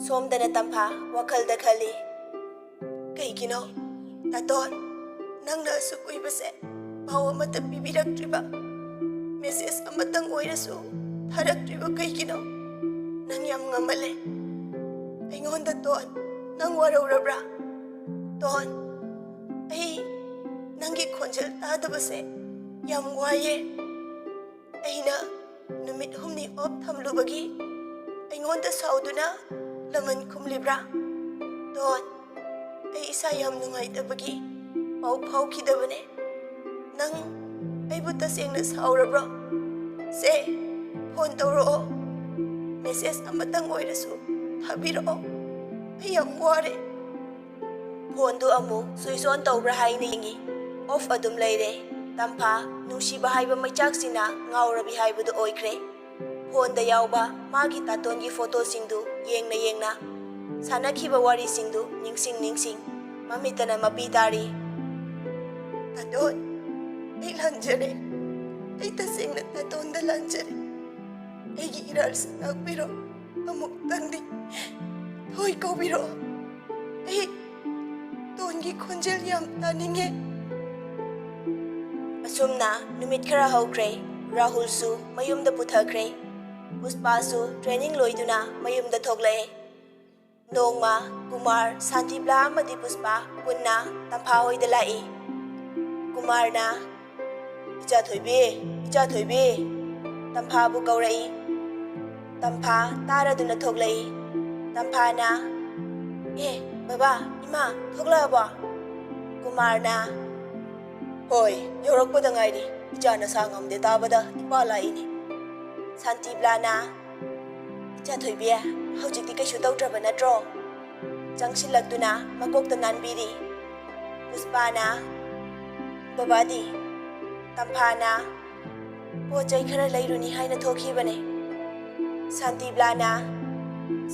ꯁꯣꯝꯗꯅ ꯇꯝꯐꯥ ꯋꯥꯈꯜꯗ ꯈꯜꯂꯤ, "ꯀꯩꯒꯤꯅꯣ ꯇꯥꯇꯣꯟ, ꯅꯪꯅ ꯑꯁꯨꯛ ꯀꯨꯏꯕꯁꯦ ꯄꯥꯎ ꯑꯃꯠꯇ ꯄꯤꯕꯤꯔꯛꯇ꯭ꯔꯤꯕ? Message ꯑꯃꯇꯪ ꯑꯣꯏꯔꯁꯨ ꯊꯥꯔꯛꯇ꯭ꯔꯤꯕ ꯀꯩꯒꯤꯅꯣ? ꯅꯪ ꯌꯥꯝ ꯉꯝꯃꯜꯂꯦ꯫ ꯑꯩꯉꯣꯟꯗ ꯇꯣꯟ, ꯅꯪ ꯋꯥꯔꯧꯔꯕ꯭ꯔꯥ? ꯇꯣꯟ, ꯑꯩ ꯅꯪꯒꯤ ꯈꯣꯟꯖꯦꯜ ꯇꯥꯗꯕꯁꯦ ꯌꯥꯝ ꯋꯥꯏꯌꯦ꯫ ꯑꯩꯅ ꯅꯨꯃꯤꯠ ꯍꯨꯝꯅꯤ off ꯊꯝꯂꯨꯕꯒꯤ ꯑꯩꯉꯣꯟꯗ ꯁꯥꯎꯗꯨꯅ ꯂꯃꯟ ꯈꯨꯝꯂꯤꯕ꯭ꯔꯥ? ꯇꯣꯟ, ꯑꯩ ꯏꯁꯥ ꯌꯥꯝ ꯅꯨꯡꯉꯥꯏꯇꯕꯒꯤ ꯄꯥꯎ ꯐꯥꯎꯈꯤꯗꯕꯅꯦ꯫ ꯅꯪ ꯑꯩꯕꯨ ꯇꯁꯦꯡꯅ ꯁꯥꯎꯔꯕ꯭ꯔꯣ? ꯁꯦ, ꯐꯣꯟ ꯇꯧꯔꯛꯑꯣ꯫ Message ꯑꯃꯇꯪ ꯑꯣꯏꯔꯁꯨ ꯊꯥꯕꯤꯔꯛꯑꯣ꯫ ꯑꯩ ꯌꯥꯝ ꯋꯥꯔꯦ꯫" ꯐꯣꯟꯗꯨ ꯑꯃꯨꯛ switch on ꯇꯧꯕ꯭ꯔꯥ ꯍꯥꯏꯅ ꯌꯦꯡꯉꯤ꯫ Off ꯑꯗꯨꯝ ꯂꯩꯔꯦ꯫ ꯇꯝꯐꯥ, ꯅꯨꯡꯁꯤꯕ ꯍꯥꯏꯕ ꯃꯩꯆꯥꯛꯁꯤꯅ ꯉꯥꯎꯔꯕꯤ ꯍꯥꯏꯕꯗꯨ ꯑꯣꯏꯈ꯭ꯔꯦ꯫ ꯐꯣꯟꯗ ꯌꯥꯎꯕ ꯃꯥꯒꯤ ꯇꯥꯇꯣꯟꯒꯤ ꯐꯣꯇꯣꯁꯤꯡꯗꯨ ꯌꯦꯡꯅ ꯌꯦꯡꯅ, ꯁꯥꯟꯅꯈꯤꯕ ꯋꯥꯔꯤꯁꯤꯡꯗꯨ ꯅꯤꯡꯁꯤꯡ ꯅꯤꯡꯁꯤꯡ, ꯃꯃꯤꯠꯇꯅ ꯃꯄꯤ ꯇꯥꯔꯤ꯫ "ꯇꯥꯇꯣꯟ, ꯑꯩ ꯂꯥꯟꯖꯔꯦ꯫ ꯑꯩ ꯇꯁꯦꯡꯅ ꯇꯥꯇꯣꯟꯗ ꯂꯥꯟꯖꯔꯦ꯫ ꯑꯩꯒꯤ ꯏꯔꯥꯜꯁꯤ ꯉꯥꯛꯄꯤꯔꯣ꯫ ꯑꯃꯨꯛꯇꯪꯗꯤ ꯊꯣꯏ ꯀꯧꯕꯤꯔꯣ꯫ ꯑꯩ ꯇꯣꯟꯒꯤ ꯈꯣꯟꯖꯦꯜ ꯌꯥꯝ ꯇꯥꯅꯤꯡꯉꯦ꯫" ꯑꯁꯨꯝꯅ ꯅꯨꯃꯤꯠ ꯈꯔ ꯍꯧꯈ꯭ꯔꯦ꯫ ꯔꯥꯍꯨꯜꯁꯨ ꯃꯌꯨꯝꯗ ꯄꯨꯊꯈ꯭ꯔꯦ꯫ ꯄꯨꯁꯄꯥꯁꯨ ꯇ꯭ꯔꯦꯅꯤꯡ ꯂꯣꯏꯗꯨꯅ ꯃꯌꯨꯝꯗ ꯊꯣꯛꯂꯛꯑꯦ꯫ ꯅꯣꯡꯃ ꯀꯨꯃꯥꯔ, ꯁꯥꯟꯇꯤꯕ꯭ꯂꯥ ꯑꯃꯗꯤ ꯄꯨꯁꯄꯥ ꯄꯨꯟꯅ ꯇꯝꯐꯥ ꯍꯣꯏꯗ ꯂꯥꯛꯏ꯫ ꯀꯨꯃꯥꯔꯅ, "ꯏꯆꯥ ꯊꯣꯏꯕꯤ, ꯏꯆꯥ ꯊꯣꯏꯕꯤ!" ꯇꯝꯐꯥꯕꯨ ꯀꯧꯔꯛꯏ꯫ ꯇꯝꯐꯥ ꯇꯥꯔꯗꯨꯅ ꯊꯣꯛꯂꯛꯏ꯫ ꯇꯝꯐꯥꯅ, "ꯑꯦ, ꯕꯕꯥ, ꯏꯃꯥ, ꯊꯣꯛꯂꯛꯑꯕꯣ?" ꯀꯨꯃꯥꯔꯅ, "ꯍꯣꯏ, ꯌꯧꯔꯛꯄꯗ ꯉꯥꯏꯔꯤ꯫ ꯏꯆꯥ ꯅꯁꯥ ꯉꯝꯗꯦ ꯇꯥꯕꯗ ꯏꯄꯥ ꯂꯥꯛꯏꯅꯤ꯫" ꯁꯥꯟꯇꯤꯕ꯭ꯂꯥꯅ, "ꯏꯆꯥ ꯊꯣꯏꯕꯤ, ꯍꯧꯖꯤꯛꯇꯤ ꯀꯩꯁꯨ ꯇꯧꯗ꯭ꯔꯕ ꯅꯠꯇ꯭ꯔꯣ?" ꯆꯪꯁꯤꯜꯂꯛꯇꯨꯅ ꯃꯀꯣꯛꯇ ꯅꯥꯟꯕꯤꯔꯤ꯫ ꯄꯨꯁꯄꯥꯅ, "ꯕꯕꯥꯗꯤ?" ꯇꯝꯐꯥꯅ, "ꯄꯣꯠ ꯆꯩ ꯈꯔ ꯂꯩꯔꯨꯅꯤ ꯍꯥꯏꯅ ꯊꯣꯛꯈꯤꯕꯅꯦ꯫" ꯁꯥꯟꯇꯤꯕ꯭ꯂꯥꯅ,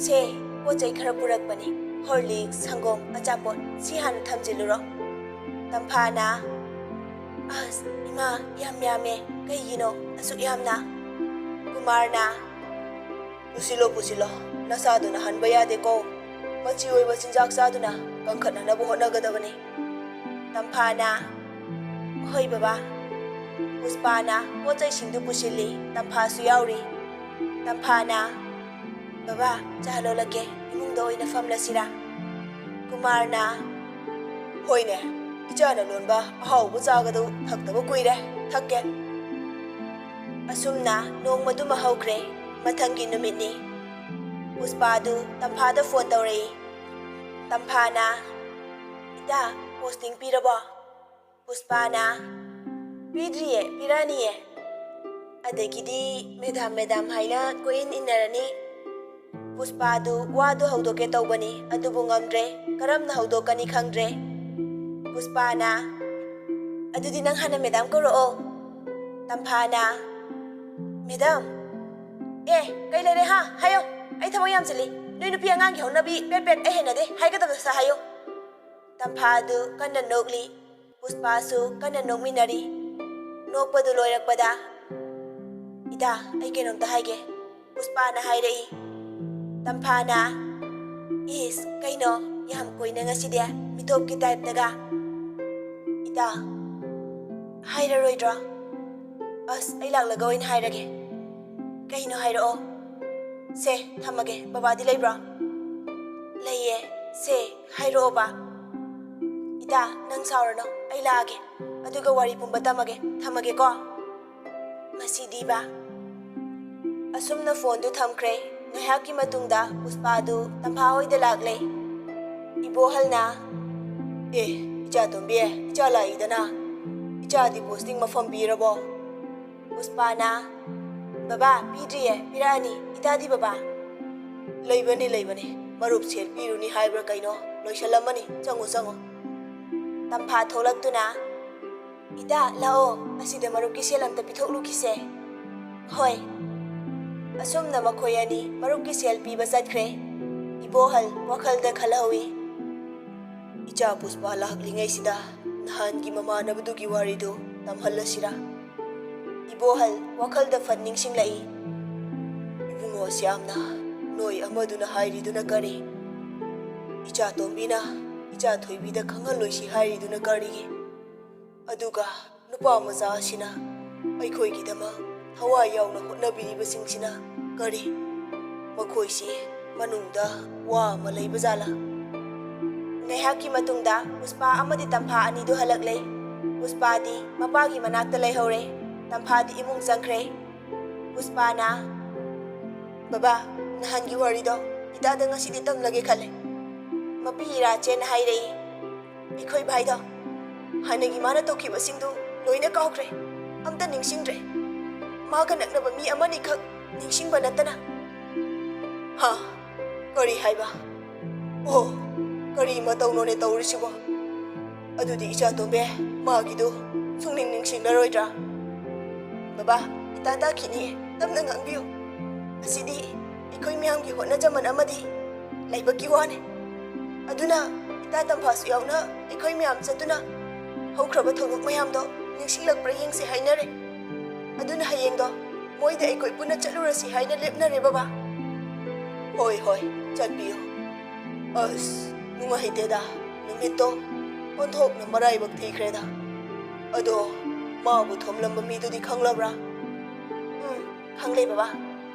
"ꯁꯦ, ꯄꯣꯠ ꯆꯩ ꯈꯔ ꯄꯨꯔꯛꯄꯅꯤ, ꯍꯣꯔꯂꯤꯛꯁ, ꯁꯪꯒꯣꯝ, ꯑꯆꯥꯄꯣꯠ, ꯁꯤ ꯍꯥꯟꯅ ꯊꯝꯖꯤꯜꯂꯨꯔꯣ꯫" ꯇꯝꯐꯥꯅ, "ꯑꯁ, ꯏꯃꯥ, ꯌꯥꯝ ꯌꯥꯝꯃꯦ, ꯀꯩꯒꯤꯅꯣ ꯑꯁꯨꯛ ꯌꯥꯝꯅ?" ꯀꯨꯃꯥꯔꯅ, "ꯄꯨꯁꯤꯜꯂꯣ, ꯄꯨꯁꯤꯜꯂꯣ, ꯅꯁꯥꯗꯨꯅ ꯍꯟꯕ ꯌꯥꯗꯦꯀꯣ꯫ ꯃꯆꯤ ꯑꯣꯏꯕ ꯆꯤꯟꯖꯥꯛ ꯆꯥꯗꯨꯅ ꯀꯟꯈꯠꯅꯅꯕ ꯍꯣꯠꯅꯒꯗꯕꯅꯤ꯫" ꯇꯝꯐꯥꯅ, "ꯍꯣꯏ ꯕꯕꯥ꯫" ꯄꯨꯁꯄꯥꯅ ꯄꯣꯠ ꯆꯩꯁꯤꯡꯗꯨ ꯄꯨꯁꯤꯜꯂꯤ, ꯇꯝꯐꯥꯁꯨ ꯌꯥꯎꯔꯤ꯫ ꯇꯝꯐꯥꯅ, "ꯕꯕꯥ, ꯆꯥ ꯂꯣꯜꯂꯛꯀꯦ, ꯏꯃꯨꯡꯗ ꯑꯣꯏꯅ ꯐꯝꯂꯁꯤꯔꯥ?" ꯀꯨꯃꯥꯔꯅ, "ꯍꯣꯏꯅꯦ, ꯏꯆꯥꯅ ꯂꯣꯟꯕ ꯑꯍꯥꯎꯕ ꯆꯥꯒꯗꯧ ꯊꯛꯇꯕ ꯀꯨꯏꯔꯦ, ꯊꯛꯀꯦ꯫" ꯑꯁꯨꯝꯅ ꯅꯣꯡꯃꯗꯨꯃ ꯍꯧꯈ꯭ꯔꯦ꯫ ꯃꯊꯪꯒꯤ ꯅꯨꯃꯤꯠꯅꯤ꯫ ꯄꯨꯁꯄꯥꯗꯨ ꯇꯝꯐꯥꯗ ꯐꯣꯟ ꯇꯧꯔꯛꯏ꯫ ꯇꯝꯐꯥꯅ, "ꯏꯇꯥ, ꯄꯣꯁꯇꯤꯡ ꯄꯤꯔꯕꯣ?" ꯄꯨꯁꯄꯥꯅ, "ꯄꯤꯗ꯭ꯔꯤꯌꯦ, ꯄꯤꯔꯛꯑꯅꯤꯌꯦ꯫ ꯑꯗꯒꯤꯗꯤ ꯃꯦꯗꯥꯝ, ꯃꯦꯗꯥꯝ ꯍꯥꯏꯅ ꯀꯣꯏꯏꯟ ꯏꯟꯅꯔꯅꯤ꯫" ꯄꯨꯁꯄꯥꯗꯨ ꯋꯥꯗꯨ ꯍꯧꯗꯣꯛꯀꯦ ꯇꯧꯕꯅꯤ, ꯑꯗꯨꯕꯨ ꯉꯝꯗ꯭ꯔꯦ꯫ ꯀꯔꯝꯅ ꯍꯧꯗꯣꯛꯀꯅꯤ ꯈꯪꯗ꯭ꯔꯦ꯫ ꯄꯨꯁꯄꯥꯅ, "ꯑꯗꯨꯗꯤ ꯅꯪ ꯍꯥꯟꯅ ꯃꯦꯗꯥꯝ ꯀꯧꯔꯛꯑꯣ꯫" ꯇꯝꯐꯥꯅ, "ꯃꯦꯗꯥꯝ, ꯑꯦ, ꯀꯩ ꯂꯩꯔꯦ ꯍꯥ? ꯍꯥꯏꯌꯣ꯫ ꯑꯩ ꯊꯕꯛ ꯌꯥꯝ ꯆꯤꯜꯂꯤ꯫ ꯅꯣꯏ ꯅꯨꯄꯤ ꯑꯉꯥꯡꯒꯤ ꯍꯧꯅꯕꯤ ꯄꯦꯠ ꯄꯦꯠ ꯑꯩ ꯍꯩꯅꯗꯦ꯫ ꯍꯥꯏꯒꯗꯕꯗ ꯁꯠ ꯍꯥꯏꯌꯣ꯫" ꯇꯝꯐꯥ ꯑꯗꯨ ꯀꯟꯅ ꯅꯣꯛꯂꯤ꯫ ꯄꯨꯁꯄꯥꯁꯨ ꯀꯟꯅ ꯅꯣꯛꯃꯤꯟꯅꯔꯤ꯫ ꯅꯣꯛꯄꯗꯨ ꯂꯣꯏꯔꯛꯄꯗ, "ꯏꯇꯥ, ꯑꯩ ꯀꯩꯅꯣꯝꯇ ꯍꯥꯏꯒꯦ꯫" ꯄꯨꯁꯄꯥꯅ ꯍꯥꯏꯔꯛꯏ꯫ ꯇꯝꯐꯥꯅ, "ꯏꯁ, ꯀꯩꯅꯣ, ꯌꯥꯝ ꯀꯨꯏꯅ ꯉꯁꯤꯗꯤ, ꯃꯤꯇꯣꯞꯀꯤ ꯇꯥꯏꯞꯇꯒ?" "ꯏꯇꯥ, ꯍꯥꯏꯔꯔꯣꯏꯗ꯭ꯔꯣ?" "ꯑꯁ, ꯑꯩ ꯂꯥꯛꯂꯒ ꯑꯣꯏꯅ ꯍꯥꯏꯔꯒꯦ꯫" ꯀꯩꯅꯣ ꯍꯥꯏꯔꯛꯑꯣ꯫ ꯁꯦ, ꯊꯝꯃꯒꯦ꯫ ꯕꯕꯥꯗꯤ ꯂꯩꯕ꯭ꯔꯣ? ꯂꯩꯌꯦ꯫ ꯁꯦ, ꯍꯥꯏꯔꯛꯑꯣꯕ꯫ ꯏꯇꯥ, ꯅꯪ ꯁꯥꯎꯔꯅꯨ, ꯑꯩ ꯂꯥꯛꯑꯒꯦ꯫ ꯑꯗꯨꯒ ꯋꯥꯔꯤ ꯄꯨꯝꯕ ꯇꯝꯃꯒꯦ꯫ ꯊꯝꯃꯒꯦꯀꯣ꯫ ꯃꯁꯤꯗꯤꯕ꯫ ꯑꯁꯨꯝꯅ ꯐꯣꯟꯗꯨ ꯊꯝꯈ꯭ꯔꯦ꯫ ꯉꯥꯏꯍꯥꯛꯀꯤ ꯃꯇꯨꯡꯗ ꯄꯨꯁꯄꯥꯗꯨ ꯇꯝꯐꯥ ꯍꯣꯏꯗ ꯂꯥꯛꯂꯦ꯫ ꯏꯕꯣꯍꯜꯅ, "ꯑꯦ, ꯏꯆꯥ ꯇꯣꯝꯕꯤ, ꯏꯆꯥ ꯂꯥꯛꯏꯗꯅ꯫ ꯏꯆꯥꯗꯤ ꯄꯣꯁꯇꯤꯡ ꯃꯐꯝ ꯄꯤꯔꯕꯣ?" ꯄꯨꯁꯄꯥꯅ, "ꯕꯕꯥ, ꯄꯤꯗ꯭ꯔꯤꯌꯦ, ꯄꯤꯔꯛꯑꯅꯤ꯫ ꯏꯇꯥꯗꯤ ꯕꯕꯥ?" "ꯂꯩꯕꯅꯤ, ꯂꯩꯕꯅꯤ꯫ ꯃꯔꯨꯞ ꯁꯦꯜ ꯄꯤꯔꯨꯅꯤ ꯍꯥꯏꯕ꯭ꯔꯥ ꯀꯩꯅꯣ, ꯂꯣꯏꯁꯜꯂꯝꯃꯅꯤ꯫ ꯆꯪꯉꯣ, ꯆꯪꯉꯣ꯫" ꯇꯝꯐꯥ ꯊꯣꯛꯂꯛꯇꯨꯅ, "ꯏꯇꯥ, ꯂꯥꯛꯑꯣ, ꯑꯁꯤꯗ ꯃꯔꯨꯞꯀꯤ ꯁꯦꯜ ꯑꯝꯇ ꯄꯤꯊꯣꯛꯂꯨꯈꯤꯁꯦ꯫" ꯍꯣꯏ꯫ ꯑꯁꯨꯝꯅ ꯃꯈꯣꯏ ꯑꯅꯤ ꯃꯔꯨꯞꯀꯤ ꯁꯦꯜ ꯄꯤꯕ ꯆꯠꯈ꯭ꯔꯦ꯫ ꯏꯕꯣꯍꯜ ꯋꯥꯈꯜꯗ ꯈꯜꯍꯧꯏ, "ꯏꯆꯥ ꯄꯨꯁꯄꯥ ꯂꯥꯛꯂꯤꯉꯩꯁꯤꯗ ꯅꯍꯥꯟꯒꯤ ꯃꯃꯥꯟꯅꯕꯗꯨꯒꯤ ꯋꯥꯔꯤꯗꯨ ꯇꯝꯍꯜꯂꯁꯤꯔꯥ?" ꯏꯕꯣꯍꯜ ꯋꯥꯈꯜꯗ ꯐꯠ ꯅꯤꯡꯁꯤꯡꯂꯛꯏ꯫ "ꯏꯕꯨꯡꯉꯣ ꯁ꯭ꯌꯥꯝꯅ ꯅꯣꯏ ꯑꯃꯗꯨꯅ ꯍꯥꯏꯔꯤꯗꯨꯅ ꯀꯔꯤ? ꯏꯆꯥ ꯇꯣꯝꯕꯤꯅ ꯏꯆꯥ ꯊꯣꯏꯕꯤꯗ ꯈꯪꯍꯜꯂꯣꯏꯁꯤ ꯍꯥꯏꯔꯤꯗꯨꯅ ꯀꯔꯤꯒꯤ? ꯑꯗꯨꯒ ꯅꯨꯄꯥ ꯃꯆꯥ ꯑꯁꯤꯅ ꯑꯩꯈꯣꯏꯒꯤꯗꯃꯛ ꯊꯋꯥꯏ ꯌꯥꯎꯅ ꯍꯣꯠꯅꯕꯤꯔꯤꯕꯁꯤꯡꯁꯤꯅ ꯀꯔꯤ? ꯃꯈꯣꯏꯁꯤ ꯃꯅꯨꯡꯗ ꯋꯥ ꯑꯃ ꯂꯩꯕ ꯖꯥꯠꯂꯥ?" ꯉꯥꯏꯍꯥꯛꯀꯤ ꯃꯇꯨꯡꯗ ꯄꯨꯁꯄꯥ ꯑꯃꯗꯤ ꯇꯝꯐꯥ ꯑꯅꯤꯗꯨ ꯍꯜꯂꯛꯂꯦ꯫ ꯄꯨꯁꯄꯥꯗꯤ ꯃꯄꯥꯒꯤ ꯃꯅꯥꯛꯇ ꯂꯩꯍꯧꯔꯦ꯫ ꯇꯝꯐꯥꯗꯤ ꯏꯃꯨꯡ ꯆꯪꯈ꯭ꯔꯦ꯫ ꯄꯨꯁꯄꯥꯅ, "ꯕꯕꯥ, ꯅꯍꯥꯟꯒꯤ ꯋꯥꯔꯤꯗꯣ ꯏꯇꯥꯗ ꯉꯁꯤꯗꯤ ꯇꯝꯂꯒꯦ ꯈꯜꯂꯦ꯫ ꯃꯄꯤ ꯏꯔꯥꯆꯦꯅ ꯍꯥꯏꯔꯛꯏ꯫ ꯑꯩꯈꯣꯏ ꯚꯥꯏꯗꯣ ꯍꯥꯟꯅꯒꯤ ꯃꯥꯅ ꯇꯧꯈꯤꯕꯁꯤꯡꯗꯨ ꯂꯣꯏꯅ ꯀꯥꯎꯈ꯭ꯔꯦ꯫ ꯑꯝꯇ ꯅꯤꯡꯁꯤꯡꯗ꯭ꯔꯦ꯫ ꯃꯥꯒ ꯅꯛꯅꯕ ꯃꯤ ꯑꯃꯅꯤꯈꯛ ꯅꯤꯡꯁꯤꯡꯕ ꯅꯠꯇꯅ꯫" "ꯍꯥ? ꯀꯔꯤ ꯍꯥꯏꯕ? ꯑꯣ, ꯀꯔꯤ ꯃꯇꯧꯅꯣꯅꯦ ꯇꯧꯔꯤꯁꯤꯕꯣ? ꯑꯗꯨꯗꯤ ꯏꯆꯥ ꯇꯣꯝꯕꯤ, ꯃꯥꯒꯤꯗꯨ ꯁꯨꯡꯅꯤꯡ ꯅꯤꯡꯁꯤꯡꯂꯔꯣꯏꯗ꯭ꯔꯥ?" "ꯕꯕꯥ, ꯏꯇꯥ ꯇꯥꯈꯤꯅꯤꯌꯦ, ꯇꯞꯅ ꯉꯥꯡꯕꯤꯌꯨ꯫ ꯑꯁꯤꯗꯤ ꯑꯩꯈꯣꯏ ꯃꯌꯥꯝꯒꯤ ꯍꯣꯠꯅꯖꯃꯟ ꯑꯃꯗꯤ ꯂꯥꯏꯕꯛꯀꯤ ꯋꯥꯅꯤ꯫ ꯑꯗꯨꯅ ꯏꯇꯥ ꯇꯝꯐꯥꯁꯨ ꯌꯥꯎꯅ ꯑꯩꯈꯣꯏ ꯃꯌꯥꯝ ꯆꯠꯇꯨꯅ ꯍꯧꯈ꯭ꯔꯕ ꯊꯧꯗꯣꯛ ꯃꯌꯥꯝꯗꯣ ꯅꯤꯡꯁꯤꯡꯂꯛꯄ꯭ꯔꯥ ꯌꯦꯡꯁꯤ ꯍꯥꯏꯅꯔꯦ꯫ ꯑꯗꯨꯅ ꯍꯌꯦꯡꯗꯣ ꯃꯣꯏꯗ ꯑꯩꯈꯣꯏ ꯄꯨꯟꯅ ꯆꯠꯂꯨꯔꯁꯤ ꯍꯥꯏꯅ ꯂꯦꯞꯅꯔꯦ ꯕꯕꯥ꯫" "ꯍꯣꯏ, ꯍꯣꯏ, ꯆꯠꯄꯤꯌꯨ꯫ ꯑꯁ, ꯅꯨꯡꯉꯥꯏꯇꯦꯗ, ꯅꯨꯃꯤꯠꯇꯣ ꯑꯣꯟꯊꯣꯛꯅ ꯃꯔꯥꯏꯕꯛ ꯊꯤꯈ꯭ꯔꯦꯗ꯫ ꯑꯗꯣ ꯃꯥꯕꯨ ꯊꯣꯝꯂꯝꯕ ꯃꯤꯗꯨꯗꯤ ꯈꯪꯂꯕ꯭ꯔꯥ?" "ꯎꯝ, ꯈꯪꯂꯦ ꯕꯕꯥ,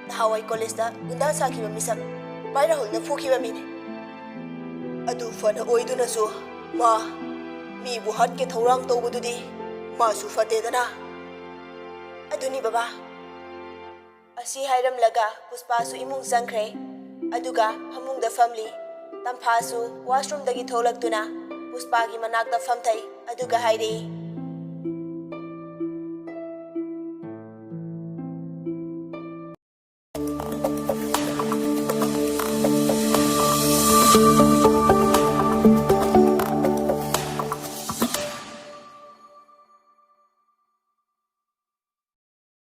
ꯅꯍꯥꯟꯋꯥꯏ ꯀꯣꯂꯦꯖꯇ ꯒꯨꯟꯗꯥ ꯁꯥꯈꯤꯕ ꯃꯤꯁꯛ ꯚꯥꯏ ꯔꯥꯍꯨꯜꯅ ꯐꯨꯈꯤꯕ ꯃꯤꯅꯤ꯫ ꯑꯗꯨ ꯐꯅ ꯑꯣꯏꯗꯨꯅꯁꯨ ꯃꯥ ꯃꯤꯕꯨ ꯍꯥꯠꯀꯦ ꯊꯧꯔꯥꯡ ꯇꯧꯕꯗꯨꯗꯤ ꯃꯥꯁꯨ ꯐꯠꯇꯦꯗꯅ꯫ ꯑꯗꯨꯅꯤ ꯕꯕꯥ꯫ ꯑꯁꯤ ꯍꯥꯏꯔꯝꯂꯒ ꯄꯨꯁꯄꯥꯁꯨ ꯏꯃꯨꯡ ꯆꯪꯈ꯭ꯔꯦ꯫ ꯑꯗꯨꯒ ꯐꯃꯨꯡꯗ ꯐꯝꯂꯤ꯫ ꯇꯝꯐꯥꯁꯨ ꯋꯥꯁꯔꯨꯝꯗꯒꯤ ꯊꯣꯛꯂꯛꯇꯨꯅ ꯄꯨꯁꯄꯥꯒꯤ ꯃꯅꯥꯛꯇ ꯐꯝꯊꯩ꯫ ꯑꯗꯨꯒ ꯍꯥꯏꯔꯛꯏ,